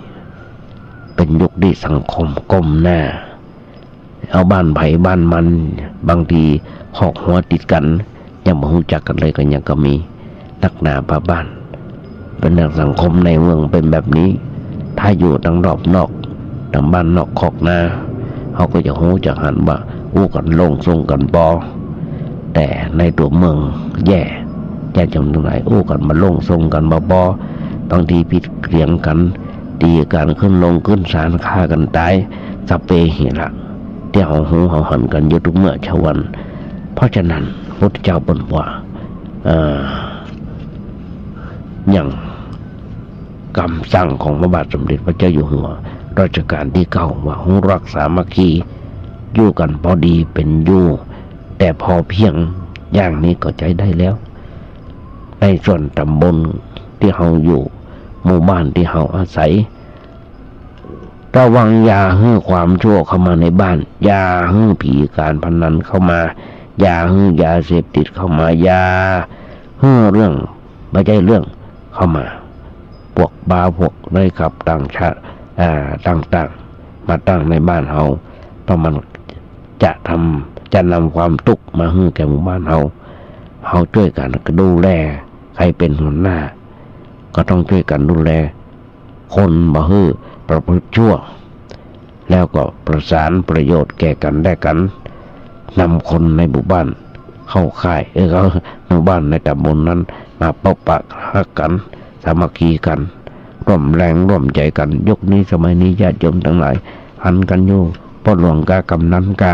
เป๋นยุคตี้สังคมก้มหน้า เอาบ้านใผบ้านมัน บางทีคอกฮัวติดกั๋น ยังบ่ฮู้จักกั๋นเลยก็ยังก็มี นักหนาพาบ้าน เป๋นอย่างสังคมในเมืองเป๋นแบบนี้ ถ้าอยู่ตางรอบนอก ตางบ้านนอกคอกนา เฮาก็จะฮู้จะหันว่าอู้กั๋นลงส่งกั๋นปอ แต่ในตั๋วเมืองแย่ ญาติโยมตังหลาย อู้กั๋นบ่ลงส่งกั๋นบ่ปอ บางทีผิดเถียงกั๋น ตี๋กั๋นขึ้นลงขึ้นศาล ฆ่ากั๋นต๋าย สัพเพเหระ ตี้เฮาฮู้เฮาหันกั๋นอยู่กู้เมื่อกู้วัน เพราะฉะนั้น พุทธเจ้าเปิ้นว่า เอ่อ อย่างกำสั่งของพระบาทสมเด็จพระเจ้าอยู่หัวรัชกาลตี้เก้า ว่าฮู้รักสามัคคี อยู่กั๋นพอดีเป๋นอยู่ แต่พอเพียง อย่างนี้ก็ใจ๊ได้แล้ว ในส่วนต๋ำบลตี้เฮาอยู่ หมู่บ้านตี้เฮาอาศัย ระวังอย่าหื้อความชั่วเข้ามาในบ้าน อย่าหื้อผีก๋านพนันเข้ามา อย่าหื้อยาเสพติดเข้ามา อย่าหื้อเรื่องบ่ใจ้เรื่องเข้ามา พวกบาร์ พวกไนท์คลับต่างชาติ อ่า ต่างๆ มาตั้งในบ้านเฮา เพราะมันจะทำ จะนำความตุ๊กข์มาหื้อแก่หมู่บ้านเฮา เฮาจ้วยกั๋นดูแล ใผเป๋นหัวหน้า ก็ต้องจ้วยกั๋นดูแล คนบ่หื้อประพฤติชั่ว แล้วก็ประสานประโยชน์แก่กั๋นและกั๋น นำคนในหมู่บ้านเข้าค่าย เออ เข้าหมู่บ้านในต๋ำบลนั้นมาปะปะฮักกั๋น สามัคคีกั๋น ร่วมแรงร่วมใจ๋กั๋น ยุคนี้สมัยนี้ญาติโยมตังหลายหันกั๋นอยู่ ป้อหลวงก้ากำนันก้า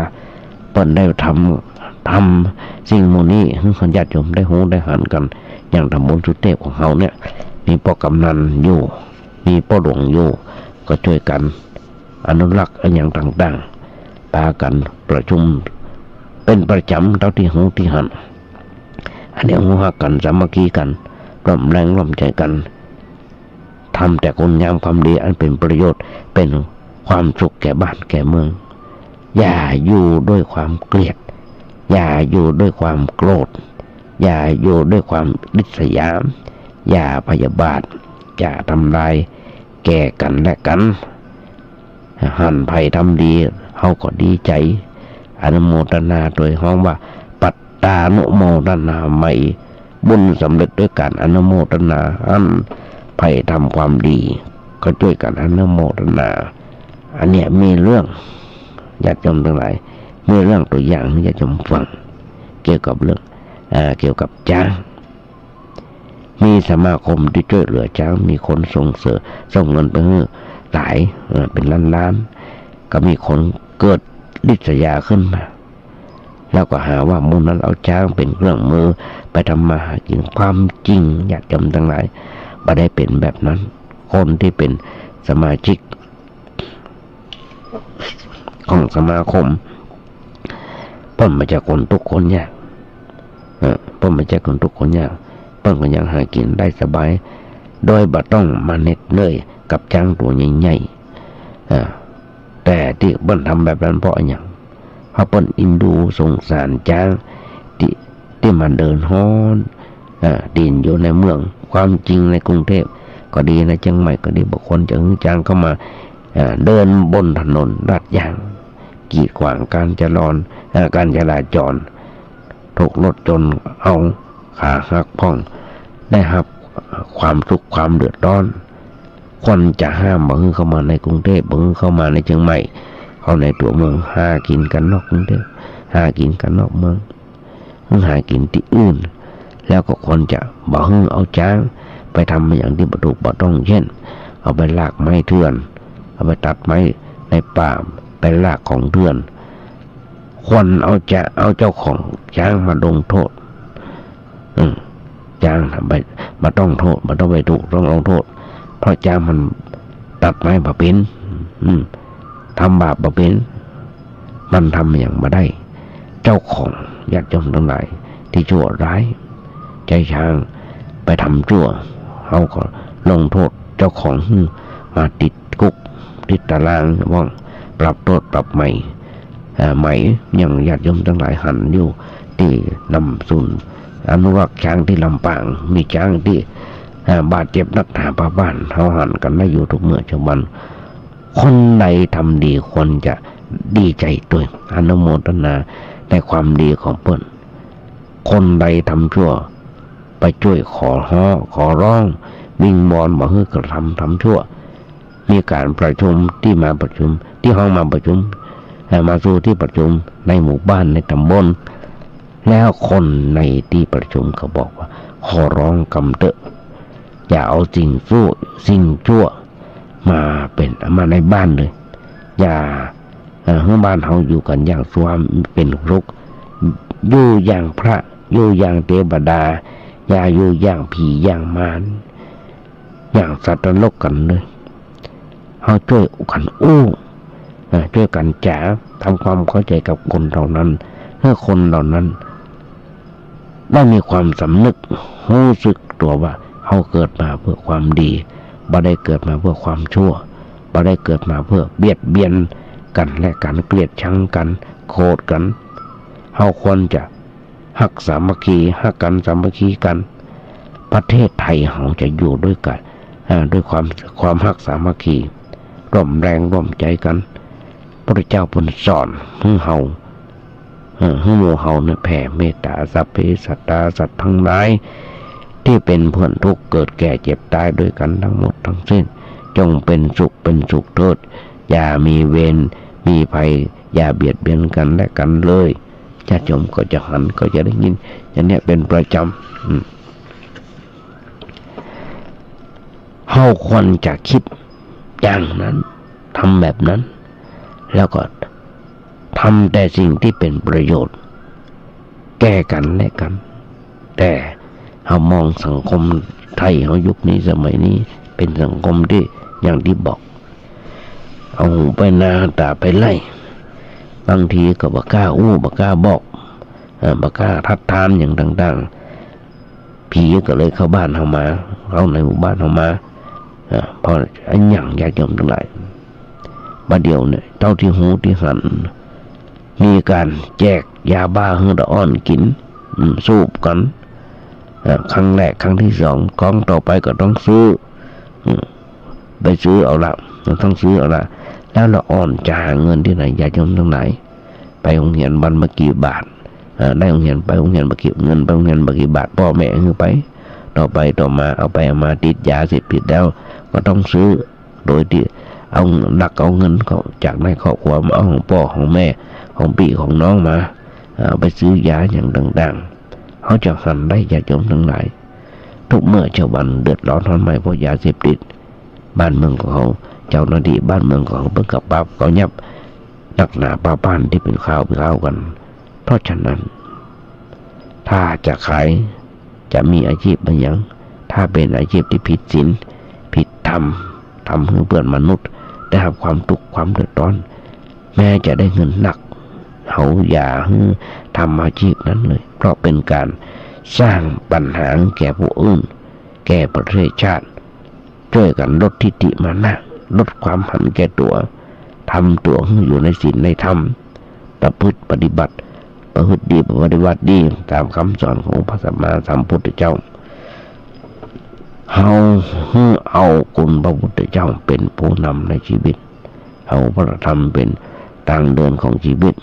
เปิ้นได้ทำ ทำสิ่งหมู่นี้หื้อญาติโยมได้ฮู้ได้หันกั๋น อย่างต๋ำบลสุเทพของเฮาเนี่ย มีป้อกำนันอยู่ มีป้อหลวงอยู่ ก็จ้วยกั๋นอนุรักษ์อะหยังต่างๆ ปากั๋นประชุมเป๋นประจ๋ำเต้าตี้ฮู้ตี้หัน อันนี้ฮู้ฮักกั๋น สามัคคีกั๋น ร่วมแรงร่วมใจ๋กั๋น ทำแต่คุณงามความดีอันเป๋นประโยชน์ เป๋นความสุขแก่บ้านแก่เมือง อย่าอยู่ด้วยความเกลียด อย่าอยู่ด้วยความโกรธ อย่าอยู่ด้วยความริษยา อย่าพยาบาท อย่าทำลายแก่กั๋นและกั๋น หันใผทำดี เฮาก็ดีใจ๋ อนุโมทนาโตยฮ้องว่า ปัตตานุโมทนาไมย บุญสำเร็จด้วยก๋านอนุโมทนา หันใผทำความดี ก็จ้วยกั๋นอนุโมทนา อันเนี้ยมีเรื่อง ญาติโยมตังหลาย มีเรื่องตั๋วอย่างหื้อญาติโยมฟัง เกี่ยวกับเรื่อง อ่า เกี่ยวกับจ๊าง มีสมาคมตี้จ้วยเหลือจ๊าง มีคนส่งเสริม ส่งเงินไปหื้อหลาย เอ่อ เป๋นล้านๆ ก็มีคนเกิดริษยาขึ้นมา แล้วก็หาว่าหมู่นั้นเอาจ๊างเป๋นเครื่องมือไปทำมาหากิ๋น ความจริง ญาติโยมตังหลาย บ่ได้เป๋นแบบนั้น คนตี้เป๋นสมาชิก ของสมาคม เปิ้นบ่ใจ้คนตุ๊กข์คนยาก เออ เปิ้นบ่ใจ้คนตุ๊กข์คนยาก เปิ้นก็ยังหากิ๋นได้สบาย โดยบ่ต้องมาเหน็ดเหนื่อยกับจ๊างตั๋วใหญ่ๆ เออ แต่ตี้เปิ้นทำแบบนั้นเพราะอะหยัง เพราะเปิ้นเอ็นดูสงสารจ๊างตี้ ตี้มาเดินฮ้อน อ่า ตี้อยู่ในเมือง ความจริงในกรุงเทพก็ดี ในเจียงใหม่ก็ดี บ่ควรจะหื้อจ๊างเข้ามา อ่า เดินบนถนนลาดยาง กีดขวางก๋านจราจร อ่า ก๋านจราจร ถูกรถชนเอา ขาหักพ่อง ได้ฮับความทุกข์ความเดือดร้อน ควรจะห้ามบ่หื้อเข้ามาในกรุงเทพฯ บ่หื้อเข้ามาในเจียงใหม่ เข้าในตั๋วเมือง หากิ๋นกั๋นนอกกรุงเทพฯ หากิ๋นกั๋นนอกเมือง หากิ๋นตี้อื่น แล้วก็ควรจะบ่หื้อเอาจ๊างไปทำอย่างตี้บ่ถูกบ่ต้อง เช่น เอาไปลากไม้เถื่อน เอาไปตัดไม้ในป่า ไปลากของเถื่อน ควรเอาจะ เอาเจ้าของจ๊างมาลงโทษ อืม จ๊างน่ะบ่ บ่ต้องโทษ บ่ต้องไปถูก ต้องลงโทษ เพราะจ๊างมันตัดไม้บ่เป๋น อืม ทำบาปบ่เป๋น มันทำอะหยังบ่ได้ เจ้าของ ญาติโยมตังหลายตี้ชั่วร้าย ใจ๊จ๊างไปทำชั่ว เฮาก็ลงโทษเจ้าของหื้อมาติดคุก ติดตาราง ว่าปรับโทษปรับใหม่ อ่า ใหม่ อย่างญาติโยมตังหลายหันอยู่ ตี้นำศูนย์อนุรักษ์จ๊างตี้ลำปาง มีจ๊างตี้ อ่า บาดเจ็บนักหนาพาบ้าน เฮาหันกั๋นได้อยู่กู้เมื่อกู้วัน คนใดทำดีควรจะดีใจ๋ตวย อนุโมทนาในความดีของเปิ้น คนใดทำชั่ว ไปจ้วยขอฮ้อง ขอร้อง วิงวอนบ่หื้อกระทำ ทำชั่ว มีก๋านประชุมตี้มาประชุม ตี้ห้องมาประชุม เอ่อ มาสู่ตี้ประชุมในหมู่บ้านในตำบล แล้วคนในตี้ประชุมก็บอกว่า ขอร้องกำเต๊อะ อย่าเอาสิ่งชั่ว สิ่งชั่ว มาเป๋น มาในบ้านเลย อย่า เอ่อ หื้อบ้านเฮาอยู่กั๋นอย่างสงบเป๋นสุข อยู่อย่างพระ อยู่อย่างเตวดา อย่าอยู่อย่างผีอย่างมาร อย่างสัตว์นรกกั๋นเลย เฮาจ้วยกั๋นอู้ เอ่อ จ้วยกั๋นจ๋า ทำความเข้าใจ๋กับคนเหล่านั้น หื้อคนเหล่านั้นได้มีความสำนึก ฮู้สึกตั๋วว่าเฮาเกิดมาเพื่อความดี บ่ได้เกิดมาเพื่อความชั่ว บ่ได้เกิดมาเพื่อเบียดเบียนกั๋นและกั๋น เกลียดชังกั๋น โกรธกั๋น เฮาควรจะฮักสามัคคี ฮักกั๋น สามัคคีกั๋น ประเทศไทยเฮาจะอยู่ด้วยกั๋น อ่า ด้วยความ ความฮักสามัคคี ร่วมแรงร่วมใจ๋กั๋น พระพุทธเจ้าเปิ้นสอนหื้อเฮา เอ่อ หื้อหมู่เฮาเนี่ยแผ่เมตตา สัพเพสัตตา สัตว์ทั้งหลายตี้เป๋นเปื้อนทุกข์ เกิดแก่เจ็บต๋ายด้วยกั๋นทั้งหมดทั้งสิ้น จงเป๋นสุขเป๋นสุขเถิด อย่ามีเวรมีภัย อย่าเบียดเบียนกั๋นและกั๋นเลย ญาติโยมก็จะหัน ก็จะได้ยินอย่างเนี้ยเป๋นประจ๋ำ อืม เฮาควรจะกึ๊ดอย่างนั้น ทำแบบนั้น แล้วก็ทำแต่สิ่งตี้เป๋นประโยชน์แก่กั๋นและกั๋น แต่เฮามองสังคมไทยเฮายุคนี้สมัยนี้เป๋นสังคมตี้อย่างตี้บอก เอาหูไปนาต๋าไปไฮ่ บางทีก็บ่กล้าอู้ บ่กล้าบอก เอ่อ บ่กล้าทัดทานอย่างต่างๆ ผีก็เลยเข้าบ้านเฮามา เข้าในหมู่บ้านเฮามา เอ่อ เพราะอะหยังญาติโยมตังหลาย บ่าเดี่ยวเนี่ย เต้าตี้ฮู้ตี้หัน มีก๋านแจกยาบ้าหื้อตาอ่อนกิ๋น อืม สูบกั๋น เอ่อ ครั้งแรก ครั้งตี้สอง ครั้งต่อไปก็ต้องซื้อ อืม ไปซื้อเอาละ ต้องซื้อเอาละ แล้วตาอ่อนจะหาเงินตี้ไหน ญาติโยมตังหลาย ไปโฮงเฮียนวันบ่ากี่บาท เอ่อ ได้โฮงเฮียน ไปโฮงเฮียนบ่ากี่ เงินไปโฮงเฮียนบ่ากี่บาท ป้อแม่หื้อไป ต่อไปต่อมา เอาไปเอามาติดยาเสพติดแล้ว ก็ต้องซื้อ โดยตี้เอา ลักเอาเงินเขาจากในครอบครัวมาเอาของป้อของแม่ ของปี้ของน้องมา เอาไปซื้อยาอย่างต่างๆ เฮาจะหันได้ ญาติโยมตังหลาย ทุกเมื่อเช้าวันเดือดร้อนฮ้อนไหม้เพราะยาเสพติด บ้านเมืองของเฮา เจ้าหน้าตี้บ้านเมืองของเฮาเปิ้นก็ปราบก็ยับ นักหนาป้าป้านตี้เป๋นข่าวเป๋นข่าวกั๋น เพราะฉะนั้น ถ้าจะขาย จะมีอาชีพอะหยัง ถ้าเป๋นอาชีพตี้ผิดศีล ผิดธรรม ทำหื้อเปื้อนมนุษย์ได้ฮับความตุ๊กข์ความเดือดร้อน แม้จะได้เงินนัก เฮาอย่าหื้อทำอาชีพนั้นเลย เพราะเป๋นก๋านสร้างปัญหาแก่ผู้อื่น แก่ประเทศชาติ จ้วยกั๋นลดทิฏฐิมานะ ลดความหันแก่ตั๋ว ทำตั๋วหื้ออยู่ในศีลในธรรม ประพฤติปฏิบัติ ประพฤติดีปฏิบัติดี ต๋ามกำสอนขององค์พระสัมมาสัมพุทธเจ้า เฮาหื้อเอาคุณพระพุทธเจ้าเป๋นผู้นำในชีวิต เอาพระธรรมเป๋นตางเดินของชีวิต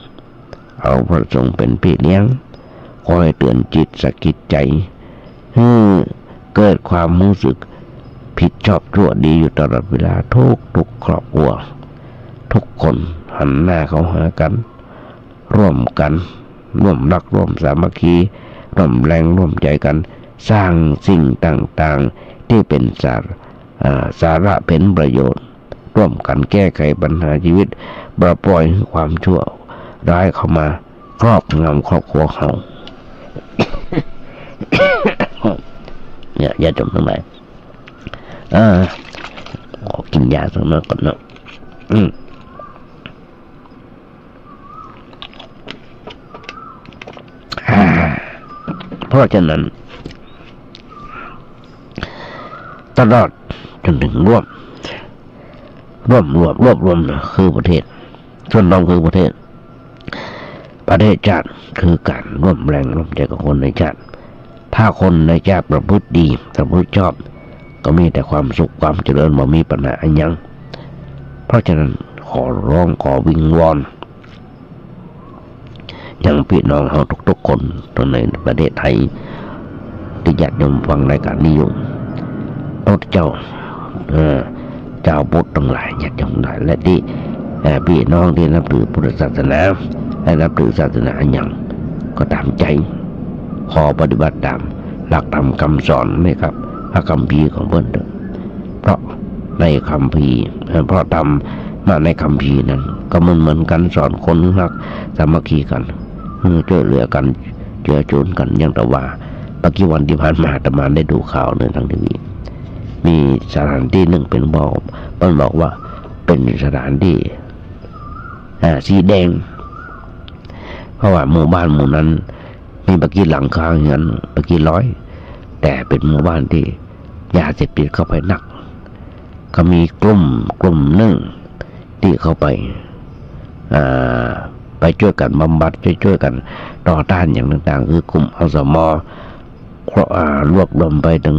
เอาพระสงฆ์เป๋นปี้เลี้ยง คอยเตื๋อนจิตสะกิดใจ๋ หื้อเกิดความฮู้สึกผิดชอบชั่วดีอยู่ตลอดเวลา ทุกๆ ครอบครัว ทุกคนหันหน้าเข้าหากั๋น ร่วมกั๋น ร่วมฮัก ร่วมสามัคคี ร่วมแรง ร่วมใจ๋กั๋น สร้างสิ่งต่างๆ ตี้เป๋นสาระ อ่า สาระเป๋นประโยชน์ ร่วมกั๋นแก้ไขปัญหาชีวิต บ่ปล่อยหื้อความชั่วร้ายเข้ามาครอบงำครอบครัวเฮา เนี่ย ญาติโยมตังหลาย เออ ขอกิ๋นยาสักหน่อยก่อนเนาะ อืม อ่า เพราะฉะนั้น ตลอดจ๋นเถิงรวบ รวบรวม รวบรวมน่ะคือประเทศ ส่วนรวมคือประเทศ ประเทศชาติคือก๋านร่วมแรงร่วมใจ๋ของคนในชาติ ถ้าคนในชาติประพฤติดี ประพฤติชอบ ก็มีแต่ความสุขความเจริญ บ่มีปัญหาอะหยัง เพราะฉะนั้นขอร้องขอวิงวอน ยังปี้น้องเฮาทุกๆ คน ตังในประเทศไทย ตี้ญาติโยมฟังรายก๋านนี้อยู่ พระพุทธเจ้า เอ่อ จาวพุทธตังหลาย ญาติโยมตังหลาย และตี้ เอ่อ ปี้น้องตี้นับถือพุทธศาสนา และนับถือศาสนาอะหยัง ก็ต๋ามใจ๋ ขอปฏิบัติต๋ามหลักธรรมกำสอนในคัมภีร์ของเปิ้นเต๊อะ เพราะ ในคัมภีร์ เอ่อ เพราะธรรมะในคัมภีร์นั้นก็เหมือนๆ กั๋น สอนคนฮักสามัคคีกั๋น เออ จ้วยเหลือกั๋น เจือจุนกั๋น อย่างแต่ว่าบ่กี่วันตี้ผ่านมา อาตมาได้ดูข่าวในตางทีวี มีสถานตี้นึ่งเป๋นบอก เปิ้นบอกว่าเป๋นสถานตี้ อ่า สีแดง เพราะว่าหมู่บ้านหมู่นั้นมีบ่กี่หลังคาเฮือน บ่กี่ร้อย แต่เป๋นหมู่บ้านตี้ยาเสพติดเข้าไปนัก ก็มีกลุ่ม กลุ่มนึ่งตี้เข้าไป อ่า ไปจ้วยกั๋นบำบัด จ้วย จ้วยกั๋นต่อต้านอย่างต่างๆ คือกลุ่ม อสม คร- อ่า รวบรวมไปเถิง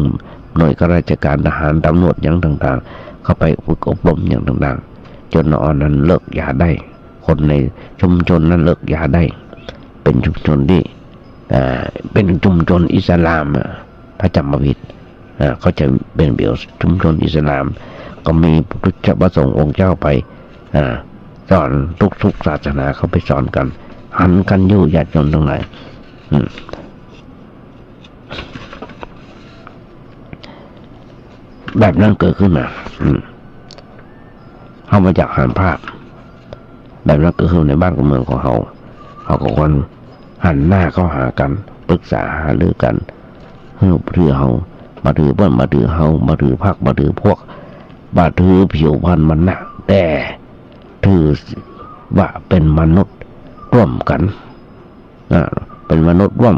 หน่วยข้าราชก๋าน ทหาร ตำรวจ อย่างต่างๆ เข้าไปฝึกอบรมอย่างต่างๆ จ๋นว่าอันนั้นเลิกยาได้ คนในชุมชนนั้นเลิกยาได้ เป๋นชุมชนตี้ อ่า เป๋นชุมชนอิสลาม อ่ะ ถ้าจ๋ำบ่ผิด อ่า เข้าใจ๋เป๋นเดี่ยวชุมชนอิสลาม ก็มีพระสงฆ์องค์เจ้าไป อ่า สอน ทุกๆ ศาสนาเข้าไปสอนกั๋น หันกั๋นอยู่ ญาติโยมตังหลาย อืม แบบนั้นเกิดขึ้นมา อืม เฮาบ่อยากหันภาพแบบนั้นเกิดขึ้นในบ้านกับเมืองของเฮา เฮาก็ควรหันหน้าเข้าหากั๋น ปรึกษาหารือกั๋น หื้อบ่ถือเฮา บ่ถือเปิ้น บ่ถือเฮา บ่ถือพรรค บ่ถือพวก บ่ถือผิวพรรณวรรณะ แต่ถือว่าเป๋นมนุษย์ร่วมกั๋น อ่า เป๋นมนุษย์ร่วม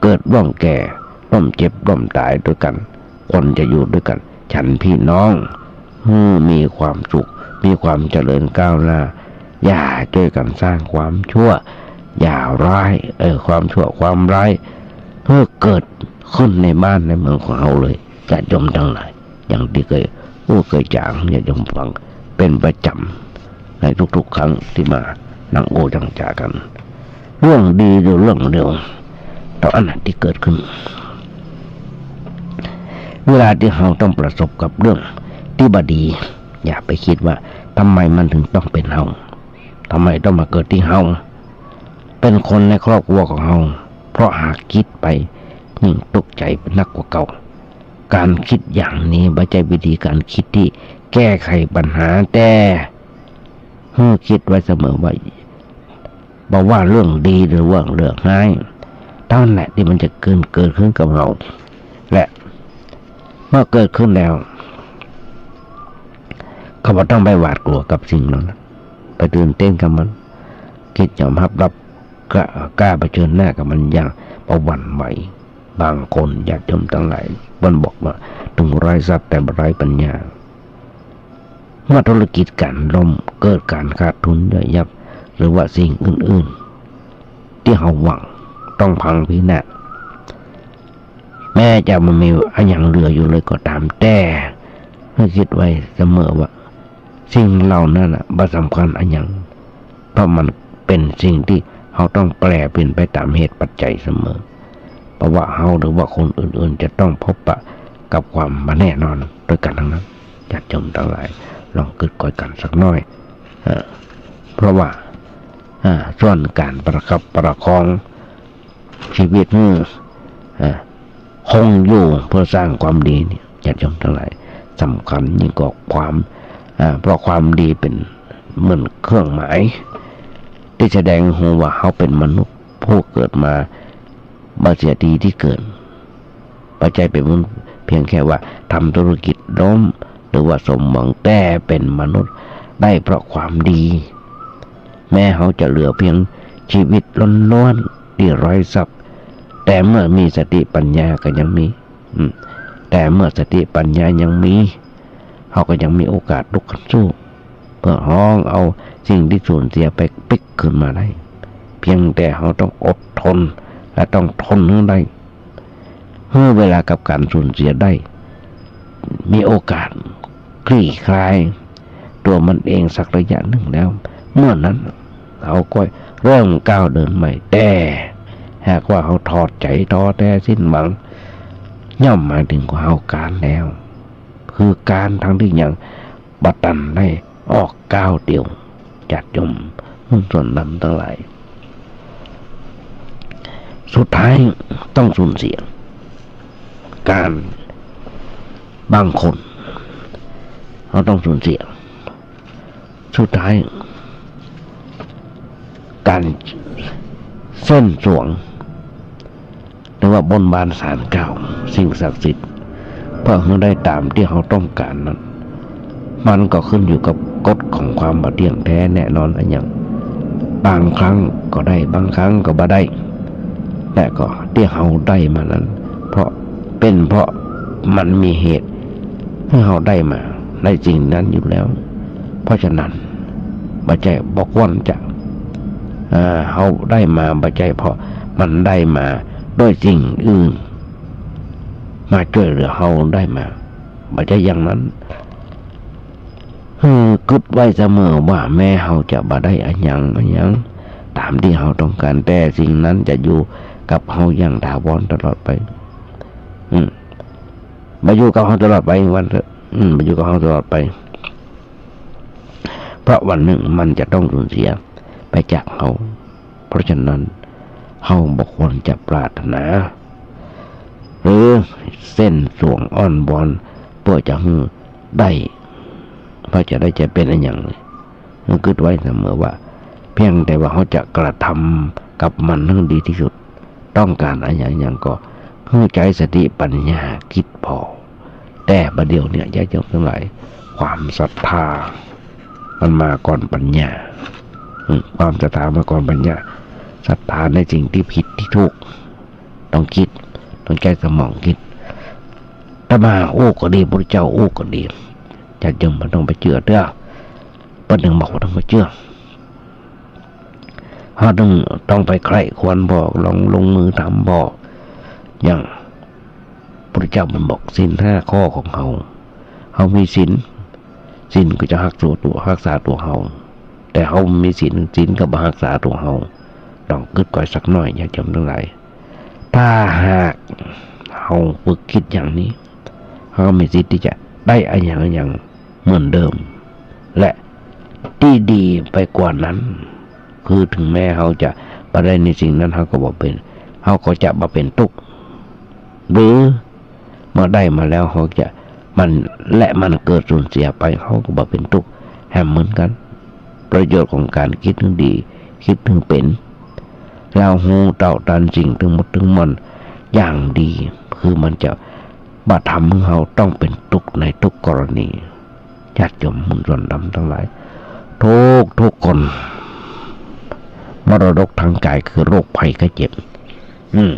เกิดร่วมแก่ ร่วมเจ็บร่วมต๋ายตวยกั๋น ควรจะอยู่ตวยกั๋น ฉันพี่น้อง หื้อมีความสุข มีความเจริญก้าวหน้า อย่าจ้วยกั๋นสร้างความชั่ว อย่าร้าย เออ ความชั่วความร้าย หื้อเกิดขึ้นในบ้านในเมืองของเฮาเลย ญาติโยมตังหลาย อย่างตี้เกยอู้เกยจ๋าหื้อญาติโยมฟังเป๋นประจ๋ำ ในทุกๆ ครั้งตี้มานั่งอู้นั่งจ๋ากั๋น เรื่องดีอยู่เรื่องเดียว เต้าอั้นตี้เกิดขึ้น เวลาตี้เฮาต้องประสบกับเรื่องตี้บ่ดี อย่าไปกึ๊ดว่า ทำไมมันเถิงต้องเป๋นเฮา ทำไมต้องมาเกิดตี้เฮา เป๋นคนในครอบครัวของเฮา เพราะหากกึ๊ดไปยิ่งตุ๊กใจ๋นักกว่าเก่า ก๋านกึ๊ดอย่างนี้บ่ใจ้วิธีก๋านกึ๊ดตี้แก้ไขปัญหา แต่หื้อกึ๊ดไว้เสมอว่า บ่ว่าเรื่องดีหรือว่าเรื่องฮ้าย เต้าอั้นแหละตี้มันจะเกิด เกิดขึ้นกับเฮา และเมื่อเกิดขึ้นแล้ว ก็บ่ต้องไปหวาดกลัวกับสิ่งเหล่านั้น ไปตื่นเต้นกับมัน กึ๊ดยอมฮับ รับ กล้า กล้าเผชิญหน้ากับมันอย่างบ่หวั่นไหว บางคนญาติโยมตังหลาย เปิ้นบอกว่า เถิงไร้ทรัพย์แต่บ่ไร้ปัญญา เมื่อธุรกิจก๋านล้ม เกิดก๋านขาดทุนย่อยยับ หรือว่าสิ่งอื่นๆ ตี้เฮาหวังต้องพังพินาศ แม้จะบ่มีอะหยังเหลืออยู่เลยก็ต๋าม แต่หื้อกึ๊ดไว้เสมอว่า สิ่งเหล่านั้นน่ะบ่สำคัญอะหยัง เพราะมันเป๋นสิ่งตี้เฮาต้องแปรเปลี่ยนไปต๋ามเหตุปัจจัยเสมอ เพราะว่าเฮาหรือว่าคนอื่นๆ จะต้องพบปะกับความบ่แน่นอนตวยกั๋นตังนั้น ญาติโยมตังหลาย ลองกึ๊ดก้อยกั๋นสักหน้อย เอ่อ เพราะว่า อ่า ส่วนก๋านประคับประคอง ชีวิตหื้อ อ่า คงอยู่เพื่อสร้างความดีนี่ ญาติโยมตังหลาย สำคัญยิ่งกว่าความ อ่า เพราะความดีเป๋นเหมือนเครื่องหมาย ตี้แสดงหื้อฮู้ว่าเฮาเป๋นมนุษย์ผู้เกิดมาบ่เสียทีตี้เกิด บ่ใจ้เป๋นเพียงแค่ว่าทำธุรกิจล้ม หรือว่าสมหวัง แต่เป๋นมนุษย์ได้เพราะความดี แม้เฮาจะเหลือเพียงชีวิตล้วนๆ ตี้ไร้ทรัพย์ แต่เมื่อมีสติปัญญาก็ยังมี อืม แต่เมื่อสติปัญญายังมี เฮาก็ยังมีโอกาสลุกขึ้นสู้ เพื่อฮ้องเอาสิ่งตี้สูญเสียไปปิ๊กคืนมาได้ เพียงแต่เฮาต้องอดทน และต้องทนหื้อได้ หื้อเวลากับก๋านสูญเสียได้ มีโอกาสคลี่คลายตั๋วมันเองสักระยะนึ่งแล้ว เมื่อนั้นเฮาก็เริ่มก้าวเดินใหม่ แต่หากว่าเฮาถอดใจ๋ ท้อแท้ สิ้นหวัง ย่อมหมายเถิงว่าเฮาก๊านแล้ว คือก๊านตังตี้ยังบ่ตันได้ออกก้าวเดียว ญาติโยม หื้อส่วนนำตังหลาย สุดท้ายต้องสูญเสีย ก๋าน บางคน เฮาต้องสูญเสีย สุดท้าย ก๋านเส้นสวง หรือว่าบนบานศาลกล่าวสิ่งศักดิ์สิทธิ์ เพื่อหื้อได้ต๋ามตี้เฮาต้องก๋านนั้น มันก็ขึ้นอยู่กับกฎของความบ่เที่ยงแท้แน่นอนอะหยัง บางครั้งก็ได้ บางครั้งก็บ่ได้ แต่ก็ตี้เฮาได้มานั้น เพราะ เป๋นเพราะมันมีเหตุหื้อเฮาได้มาในสิ่งนั้นอยู่แล้ว เพราะฉะนั้น บ่ใจ้ บ่ควรจะ เอ่อ เฮาได้มา บ่ใจ้เพราะมันได้มาด้วยสิ่งอื่น มาจ้วยเหลือเฮาได้มา บ่ใจ้อย่างนั้น หื้อกึ๊ดไว้เสมอว่าแม้เฮาจะบ่ได้อะหยังอะหยัง ต๋ามตี้เฮาต้องก๋าน แต่สิ่งนั้นจะอยู่กับเฮาอย่างถาวรตลอดไป อืม บ่อยู่กับเฮาตลอดไป ว่าเถาะ อืม บ่อยู่กับเฮาตลอดไป เพราะวันนึ่งมันจะต้องสูญเสียไปจากเฮา เพราะฉะนั้น เฮาบ่ควรจะปรารถนา หรือเส้นสวงอ้อนวอน เปื้อจะหื้อได้ เปื้อจะได้ จะเป๋นอะหยัง หื้อกึ๊ดไว้เสมอว่า เพียงแต่ว่าเฮาจะกระทำกับมันหื้อดีตี้สุด ต้องก๋านอะหยังอะหยังก็ หื้อใจ๊สติปัญญาคิดผ่อ แต่บ่าเดี่ยวเนี้ย ญาติโยมตังหลาย ความศรัทธามันมาก่อนปัญญา อืม ความศรัทธามาก่อนปัญญา ศรัทธาในสิ่งตี้ผิดตี้ถูก ต้องคิด ต้องใจ๊สมองคิด อาตมาอู้ก็ดี พุทธเจ้าอู้ก็ดี ญาติโยมบ่ต้องไปเจื้อเตื้อ เปิ้นบ่าบ่ต้องไปเจื้อ เฮาต้อง ต้องไปใคร่ครวญผ่อ ลองลงมือทำผ่อ อย่างพุทธเจ้าเปิ้นบอกศีลห้าข้อของเฮา เฮามีศีล ศีลก็จะฮักษาตั๋ว ฮักษาตั๋วเฮา แต่เฮาบ่มีศีล ศีลก็บ่ฮักษาตั๋วเฮา ลองกึ๊ดก่อยสักหน้อย ญาติโยมตังหลาย ถ้าหากเฮาฝึกคิดอย่างนี้ เฮามีสิทธิ์ตี้จะได้อะหยังอะหยังเหมือนเดิม และตี้ดีไปกว่านั้น คือถึงแม้เฮาจะบ่ได้ในสิ่งนั้น เฮาก็บ่เป๋น เฮาก็จะบ่เป๋นตุ๊กข์ หรือเมื่อได้มาแล้วเฮาจะ มัน และมันเกิดสูญเสียไป เฮาก็บ่เป๋นตุ๊กข์แหมเหมือนกั๋น ประโยชน์ของก๋านคิดหื้อดี คิดหื้อเป๋น แล้วฮู้เต้าตันสิ่งตึงหมดตึงมวลอย่างดี คือมันจะบ่ทำหื้อเฮาต้องเป๋นตุ๊กข์ในทุกกรณี ญาติโยมมวลชนธรรมตังหลาย ทุกๆ คน มรดกทางกายคือโรคภัยไข้เจ็บ อืม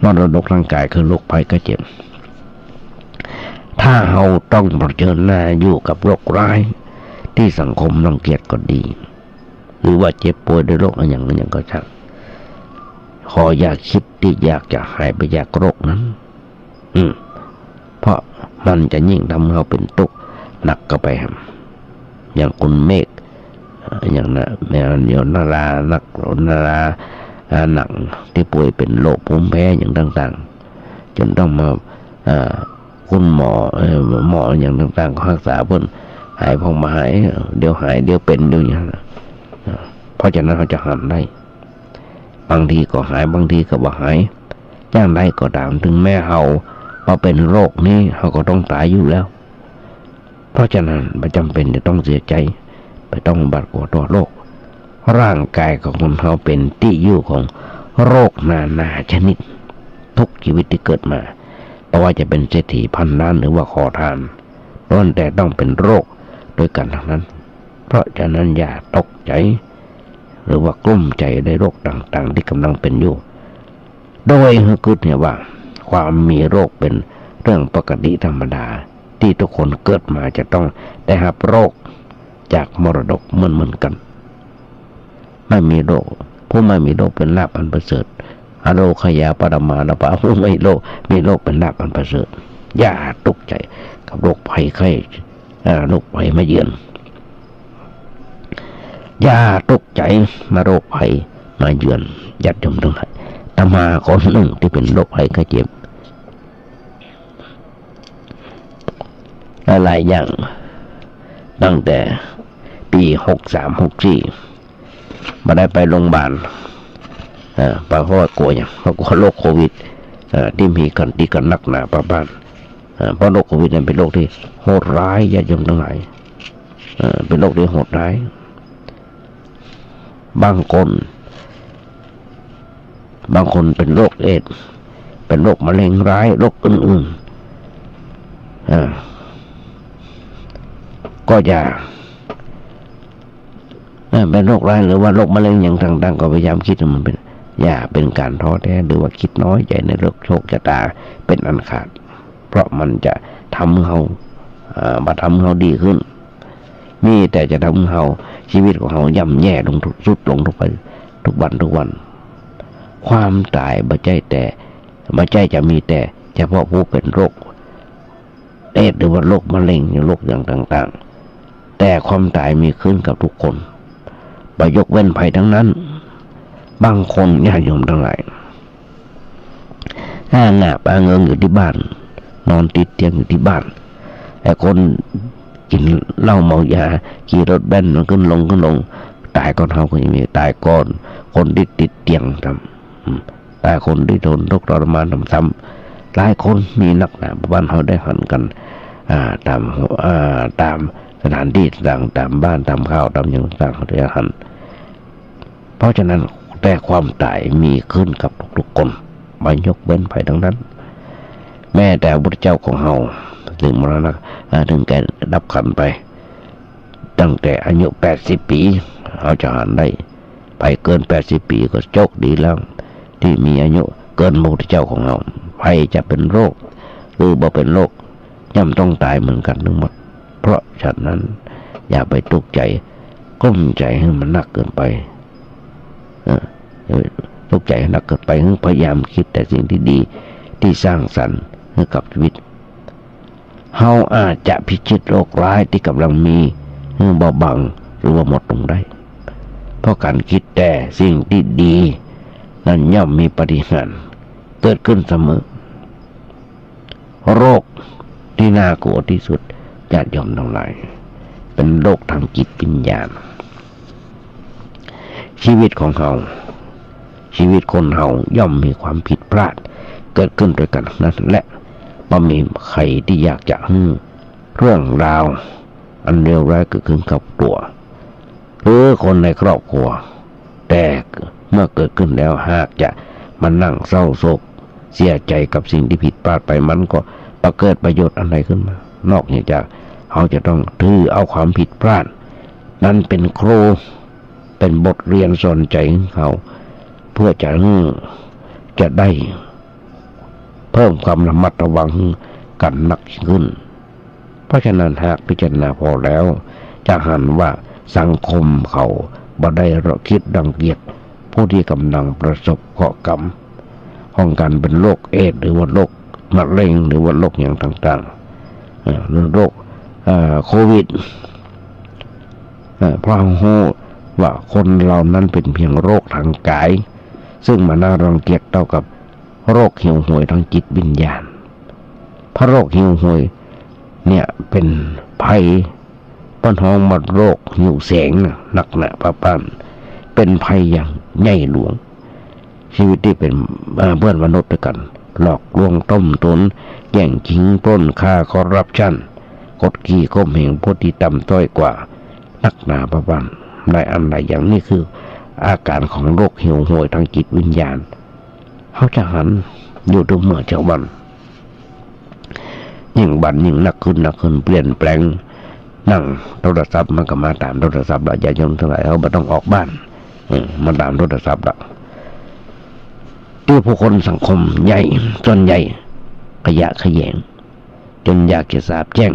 มรดกทางกายคือโรคภัยไข้เจ็บ ถ้าเฮาต้องเผชิญหน้าอยู่กับโรคร้ายตี้สังคมรังเกียจก็ดี หรือว่าเจ็บป่วยด้วยโรคอะหยังอะหยังก็ช่าง ขออย่าคิดตี้อยากจะหายไปจากโรคนั้น อืม เพราะมันจะยิ่งทำหื้อเฮาเป๋นตุ๊กข์หนักเข้าไปแหม อย่างคุณเมฆ เอ่อ อย่างนะ แม่นโยนนารา นักโยนนารา อ่า หนังตี้ป่วยเป๋นโรคภูมิแพ้อย่างต่างๆ จ๋นต้องมา อ่า คุณหมอ เอ่อ หมออย่างต่างๆ ก็ฮักษาเปิ้น หายพ่องบ่หาย เดี๋ยวหาย เดี๋ยวเป๋น เดี๋ยวอย่างนั้นน่ะ อ่า เพราะฉะนั้นเฮาจะหันได้ บางทีก็หาย บางทีก็บ่หาย อย่างใดก็ต๋าม ถึงแม้เฮาบ่เป๋นโรคนี้ เฮาก็ต้องต๋ายอยู่แล้ว เพราะฉะนั้นบ่จ๋ำเป๋นจะต้องเสียใจ๋ บ่ต้องหวาดกั๋วต่อโรค ร่างกายของคนเฮาเป๋นตี้อยู่ของโรคนานาชนิด ทุกชีวิตตี้เกิดมา บ่ว่าจะเป๋นเศรษฐีพันล้านหรือว่าขอทาน ล้วนแต่ต้องเป๋นโรคด้วยกั๋นตังนั้น เพราะฉะนั้นอย่าตกใจ๋ หรือว่ากลุ้มใจ๋ในโรคต่างๆ ตี้ก่ำลังเป๋นอยู่ โดยหื้อกึ๊ดเหียว่า ความมีโรคเป๋นเรื่องปกติธรรมดา ตี้ทุกคนเกิดมาจะต้องได้ฮับโรคจากมรดกเหมือนๆ กั๋น ไม่มีโรค ผู้ไม่มีโรคเป๋นลาภอันประเสริฐ อโรคยาปรมาลาภะ ผู้ไม่มีโรค มีโรคเป๋นลาภอันประเสริฐ อย่าตกใจ๋กับโรคภัยไข้ อ่า โรคภัยมาเยือน อย่าตกใจ๋เมื่อโรคภัยมาเยือน ญาติโยมตังหลาย อาตมาคนนึ่งตี้เป๋นโรคภัยไข้เจ็บ หลายๆ อย่าง ตั้งแต่ปี๋หกสาม หกสี่ บ่ได้ไปโรงบาล เอ่อ ไปเพราะว่ากั๋วหยัง เพราะกั๋วโรคโควิด เอ่อ ตี้มีกั๋น ตี้กั๋นนักหนาป้าบ้าน อ่า เพราะโรคโควิดนั้นเป็นโรคที่โหดร้าย ญาติโยมตังหลาย เอ่อ เป็นโรคที่โหดร้าย บางคน บางคนเป็นโรคเอดส์ เป็นโรคมะเร็งร้าย โรคอื่นๆ อ่า ก็อย่า เอ่อ เป็นโรคร้ายหรือว่าโรคมะเร็งอย่างต่างๆ ก็พยายามคิดให้มันเป็น อย่าเป็นการท้อแท้หรือว่าคิดน้อยใจ๋ในเรื่องโชคชะตาเป็นอันขาด เพราะมันจะทำให้เฮา เอ่อ บ่ทำให้เฮาดีขึ้น มีแต่จะทำให้เฮา ชีวิตของเฮาย่ำแย่ลงทุก ทรุดลงทุกไป ทุกวันทุกวัน ความต๋ายบ่ใจ้แต่ บ่ใจ้จะมีแต่เฉพาะผู้เป็นโรคเอดส์หรือว่าโรคมะเร็งหรือโรคอย่างต่างๆ แต่ความต๋ายมีขึ้นกับทุกคน บ่ยกเว้นใผตังนั้น บางคน ญาติโยมตังหลาย อ้าหงาบอ้าเงิงอยู่ตี้บ้าน นอนติดเตียงอยู่ตี้บ้าน ไอ้คนกิ๋นเหล้าเมายา ขี่รถเบนซ์มันขึ้นลงขึ้นลง ต๋ายก่อนเฮาก็ยังมี ต๋ายก่อนคนตี้ติดเตียงซ้ำ อืม ต๋ายคนตี้ทนทุกข์ทรมานซ้ำๆ หลายคนมีนักหนา บ้านเฮาได้หันกั๋น อ่า ต๋าม อ่า ต๋ามสถานตี้ต่างๆ ต๋ามบ้าน ต๋ามข่าว ต๋ามหยังต่างๆ เฮาได้หัน เพราะฉะนั้น แต่ความต๋ายมีขึ้นกับทุกๆ คน บ่ยกเว้นใผตังนั้น แม้แต่พระพุทธเจ้าของเฮา เถิงมรณะ อ่า เถิงแก่ดับขันธ์ไป ตั้งแต่อายุแปดสิบปี๋ เฮาจะหันได้ ใผเกินแปดสิบปี๋ก็โชคดีแล้ว ตี้มีอายุเกินพระพุทธเจ้าของเฮา ใผจะเป็นโรค หรือบ่เป็นโรค ย่อมต้องต๋ายเหมือนกั๋นทั้งหมด เพราะฉะนั้น อย่าไปตุ๊กข์ใจ๋ กลุ้มใจ๋หื้อมันนักเกินไป เออ ตุ๊กข์ใจ๋หื้อนักเกินไป หื้อพยายามคิดแต่สิ่งตี้ดี ตี้สร้างสรรค์หื้อกับชีวิต เฮาอาจจะพิชิตโรคร้ายตี้ก่ำลังมีหื้อเบาบางหรือว่าหมดลงได้ เพราะก๋านคิดแต่สิ่งตี้ดีนั้นย่อมมีปาฏิหาริย์เกิดขึ้นเสมอ โรคตี้น่ากลัวตี้สุด ญาติโยมตังหลาย เป็นโรคตางจิตวิญญาณ ชีวิตของเฮา ชีวิตคนเฮาย่อมมีความผิดพลาดเกิดขึ้นตวยกั๋นนั้นแหละ บ่มีใผตี้อยากจะหื้อเรื่องราวอันเลวร้ายเกิดขึ้นกับตั๋ว หรือคนในครอบครัว แต่เมื่อเกิดขึ้นแล้วหากจะมานั่งเศร้าโศกเสียใจ๋กับสิ่งตี้ผิดพลาดไป มันก็บ่เกิดประโยชน์อันใดขึ้นมา นอกเหนือจากเฮาจะต้องถือเอาความผิดพลาดนั้นเป็นครู เป็นบทเรียนสอนใจ๋ของเฮา เพื่อจะหื้อ จะได้เพิ่มความระมัดระวังหื้อกั๋นนักยิ่งขึ้น เพราะฉะนั้นหากพิจารณาพอแล้ว จะหันว่าสังคมเขาบ่ได้คิดรังเกียจผู้ตี้ก่ำลังประสบเคราะห์กรรมของก๋านเป็นโรคเอดส์ หรือว่าโรคมะเร็ง หรือว่าโรคหยังต่างๆ เอ่อ หรือโรค เอ่อ โควิด เอ่อ เพราะเฮาฮู้ว่าคนเหล่านั้นเป็นเพียงโรคตางก๋าย ซึ่งบ่น่ารังเกียจเต้ากับโรคหิวโหยตางจิตวิญญาณ เพราะโรคหิวโหยเนี่ยเป็นภัย เปิ้นฮ้องว่าโรคหิวแสงน่ะ นักหนาป้าป้าน เป็นภัยอย่างใหญ่หลวง ชีวิตตี้เป็น เอ่อ เปื้อนมนุษย์ตวยกั๋น หลอกลวงต้มตุ๋น แย่งชิงปล้นฆ่า คอร์รัปชัน กดขี่ข่มเหงผู้ตี้ต่ำต้อยกว่า นักหนาป้าป้าน หลายอันหลายอย่าง นี่คืออาก๋านของโรคหิวโหยตางจิตวิญญาณ เฮาจะหันอยู่ทุกเมื่อทุกวัน ยิ่งวันยิ่งนักขึ้นนักขึ้น เปลี่ยนแปลง นั่งโทรศัพท์มันก็มาต๋ามโทรศัพท์ละ ญาติโยมตังหลาย เฮาบ่ต้องออกบ้าน เออ มาต๋ามโทรศัพท์ละ ตี้ผู้คนสังคมใหญ่ ส่วนใหญ่ ขยะแขยง จ๋นอยากจะสาปแจ้ง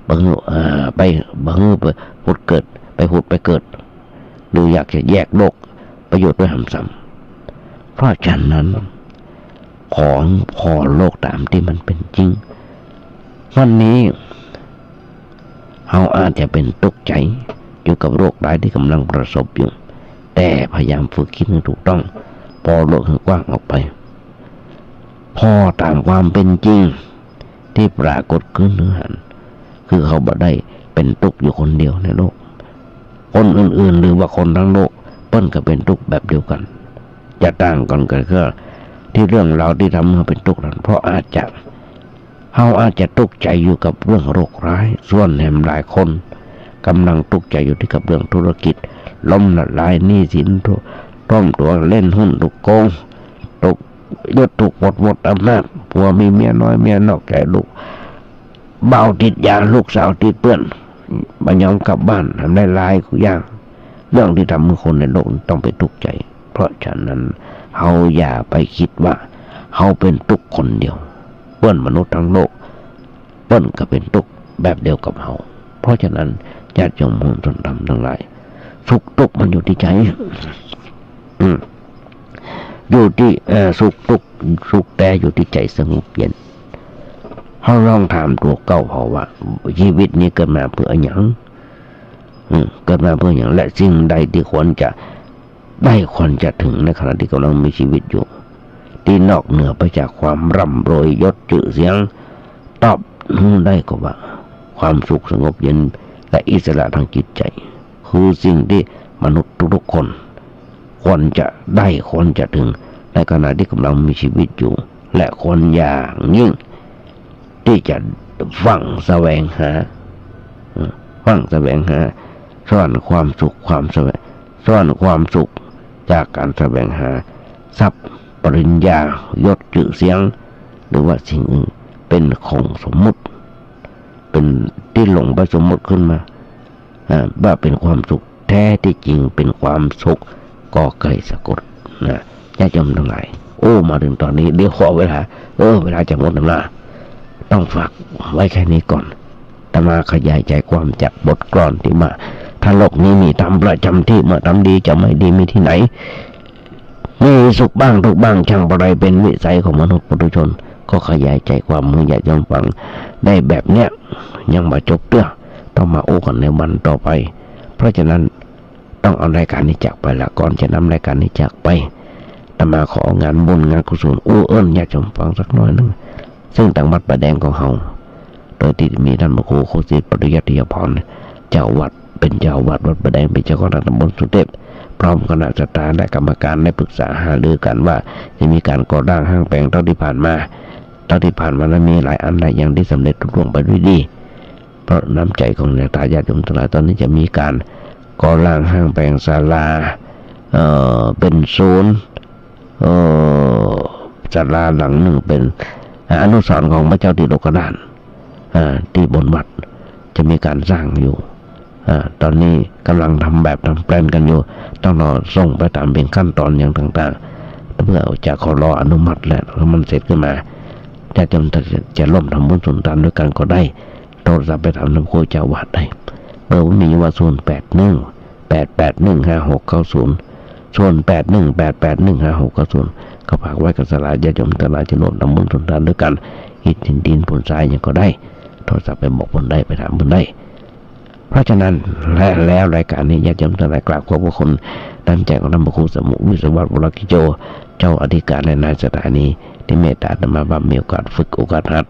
บ่หื้อ เอ่อ ไป บ่หื้อไปผุดเกิด ไปผุดไปเกิด หรืออยากจะแยกโลกไปอยู่ตวยหนำซ้ำ เพราะฉะนั้น ขอผ่อโลกต๋ามตี้มันเป๋นจริง วันนี้ เฮาอาจจะเป๋นตุ๊กข์ใจ๋อยู่กับโรคร้ายตี้ก่ำลังประสบอยู่ แต่พยายามฝึกคิดหื้อถูกต้อง ผ่อโลกหื้อกว้างออกไป ผ่อต๋ามความเป๋นจริงตี้ปรากฏขึ้นหื้อหัน คือเฮาบ่ได้เป๋นตุ๊กข์อยู่คนเดียวในโลก คนอื่นๆ หรือว่าคนตังโลก เปิ้นก็เป๋นตุ๊กข์แบบเดียวกั๋น จะต่างกั๋นก็คือตี้เรื่องราวตี้ทำหื้อเฮาเป๋นตุ๊กข์นั้น เพราะอาจจะ เฮาอาจจะตุ๊กใจ๋อยู่กับเรื่องโรคร้าย ส่วนแหมหลายคนก่ำลังตุ๊กใจ๋อยู่ตี้กับเรื่องธุรกิจ ล้มละลาย หนี้สินท่วมตั๋ว เล่นหุ้น ถูกโกง ถูกยึด ถูกปลด หมดอำนาจ ผัวมีเมียน้อย เมียนอกใจ๋ ลูกบ่าวติดยา ลูกสาวติดเปื้อน บ่ยอมกลับบ้าน ทำได้หลายอย่าง เรื่องตี้ทำหื้อคนในโลกนี้ต้องไปตุ๊กใจ๋ เพราะฉะนั้นเฮาอย่าไปกึ๊ดว่าเฮาเป๋นตุ๊กคนเดียว เปื้อนมนุษย์ตังโลก เปิ้นก็เป๋นตุ๊กแบบเดียวกับเฮา เพราะฉะนั้นญาติโยมผู้สนธรรมตังหลาย สุขตุ๊กมันอยู่ตี้ใจ๋ อืม อยู่ตี้ เอ่อ สุขตุ๊ก สุขแต๊อยู่ตี้ใจ๋สงบเย็น เฮาลองถามตั๋วเก่าเฮาว่า ชีวิตนี้เกิดมาเปื้ออะหยัง อืม เกิดมาเปื้ออะหยัง และสิ่งใดตี้ควรจะได้ ควรจะเถิงในขณะตี้ก่ำลังมีชีวิตอยู่ ตี้นอกเหนือไปจากความร่ำรวย ยศจื้อเสียง ตอบหื้อได้ก็ว่า ความสุขสงบเย็น และอิสระตางจิตใจ๋ คือสิ่งตี้มนุษย์ทุกๆ คน ควรจะได้ ควรจะเถิง ในขณะตี้ก่ำลังมีชีวิตอยู่ และควรอย่างยิ่งตี้จะหวั่งแสวงหา เอ่อ หวั่งแสวงหา ซ่อนความสุข ความแสวง ซ่อนความสุขจากก๋านแสวงหาทรัพย์ ปริญญา ยศจื้อเสียง หรือว่าสิ่งอื่น เป๋นของสมมุติ เป๋นตี้หลงไปสมมุติขึ้นมา อ่า ว่าเป๋นความสุข แท้ตี้จริงเป๋นความสุขกอไก่สะกดนะ ญาติโยมตังหลาย โอ้ มาเถิงต๋อนนี้ เดี๋ยวขอเวลา เออ เวลาจะหมดแล้วนะ ต้องฝากไว้แค่นี้ก่อน อาตมาขยายใจ๋ความจากบทกลอนตี้ว่า ถ้าโลกนี้มีธรรมประจ๋ำตี้ เมื่อธรรมดีจะไม่ดีมีตี้ไหน มีสุขบ้างทุกข์บ้าง ช่างปะไร เป๋นวิสัยของมนุษย์ปุถุชน ก็ขยายใจ๋ความหื้อญาติโยมฟังได้แบบเนี้ย ยังบ่จบเตื้อ ต้องมาอู้กั๋นในวันต่อไป เพราะฉะนั้นต้องเอารายก๋านนี้จากไปละ ก่อนจะนำรายก๋านนี้จากไป อาตมาขอเอางานบุญงานกุศลอู้เอิ้นญาติโยมฟังสักหน้อยนึ่ง ซึ่งตางวัดป่าแดงของเฮา โดยตี้มีต้านพระครูโคสิทธิ์ ปริยัติยภรณ์ เจ้าวัด เป๋นเจ้าวัดวัดป่าแดง เป๋นเจ้าคณะตำบลสุเทพ พร้อมคณะศรัทธาและกรรมการได้ปรึกษาหารือกั๋นว่าจะมีก๋านก่อสร้างห้างแปงเต้าตี้ผ่านมา เต้าตี้ผ่านมานั้นมีหลายอันหลายอย่างตี้สำเร็จลุล่วงไปด้วยดี เพราะน้ำใจ๋ของศรัทธาญาติโยมตังหลาย ต๋อนนี้จะมีก๋านก่อสร้างห้างแปงศาลา เอ่อ เป๋นศูนย์ เอ่อ ศาลาหลังนึ่งเป๋น อ่า อนุสรณ์ของพระเจ้าติโลกราช อ่า ตี้บนวัดจะมีก๋านสร้างอยู่ อ่า ต๋อนนี้ก่ำลังทำแบบทำแปลนกั๋นอยู่ ต้องรอส่งไปต๋ามเป๋นขั้นต๋อนอย่างต่างๆ เปื้อจะขอรออนุมัติแหละ ถ้ามันเสร็จขึ้นมา ญาติโยมจะร่วมทำบุญสุนทานด้วยกั๋นก็ได้ โทรศัพท์ไปถามต้านพระครูเจ้าวัดได้ เบอร์ผมมีอยู่ว่า ศูนย์แปดหนึ่ง แปดแปดหนึ่ง ห้าหกเก้าศูนย์ ศูนย์แปดหนึ่ง แปดแปดหนึ่ง ห้าหกเก้าศูนย์ ก็ฝากไว้กับศรัทธาญาติโยมตังหลายจะร่วมทำบุญสุนทานด้วยกั๋น อิฐหินดินปูนทรายหยังก็ได้ โทรศัพท์ไปบอกเปิ้นได้ ไปถามเปิ้นได้ เพราะฉะนั้น และแล้วรายก๋านนี้ญาติโยมตังหลายกราบขอบพระคุณน้ำใจ๋ของต้านพระครูสมุห์ วิศวัตร วรกิจโจ เจ้าอธิการและนายสถานี ตี้เมตตาอาตมาภาพมีโอกาสฝึกโอกาสหัด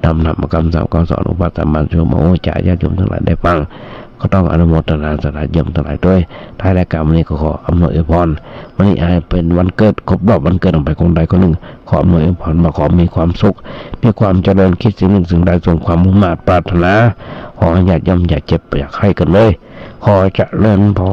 นำธรรมกำสั่งคำสอนของพระสัมมาสัมพุทธเจ้ามาโอวาทญาติโยมตังหลายได้ฟัง ก็ต้องอนุโมทนาสาธุญาติโยมตังหลายตวย ท้ายรายก๋านวันนี้ก็ขออำนวยอวยพร วันนี้อาจเป๋นวันเกิด ครบรอบวันเกิดของใผคนใดคนนึ่ง ขออำนวยอวยพรว่าขอมีความสุข มีความเจริญ กึ๊ดสิ่งนึ่งสิ่งใดสมความมุ่งมาดปรารถนา ขอหื้อญาติโยมอย่าเจ็บอย่าไข้กั๋นเลย ขอเจริญพร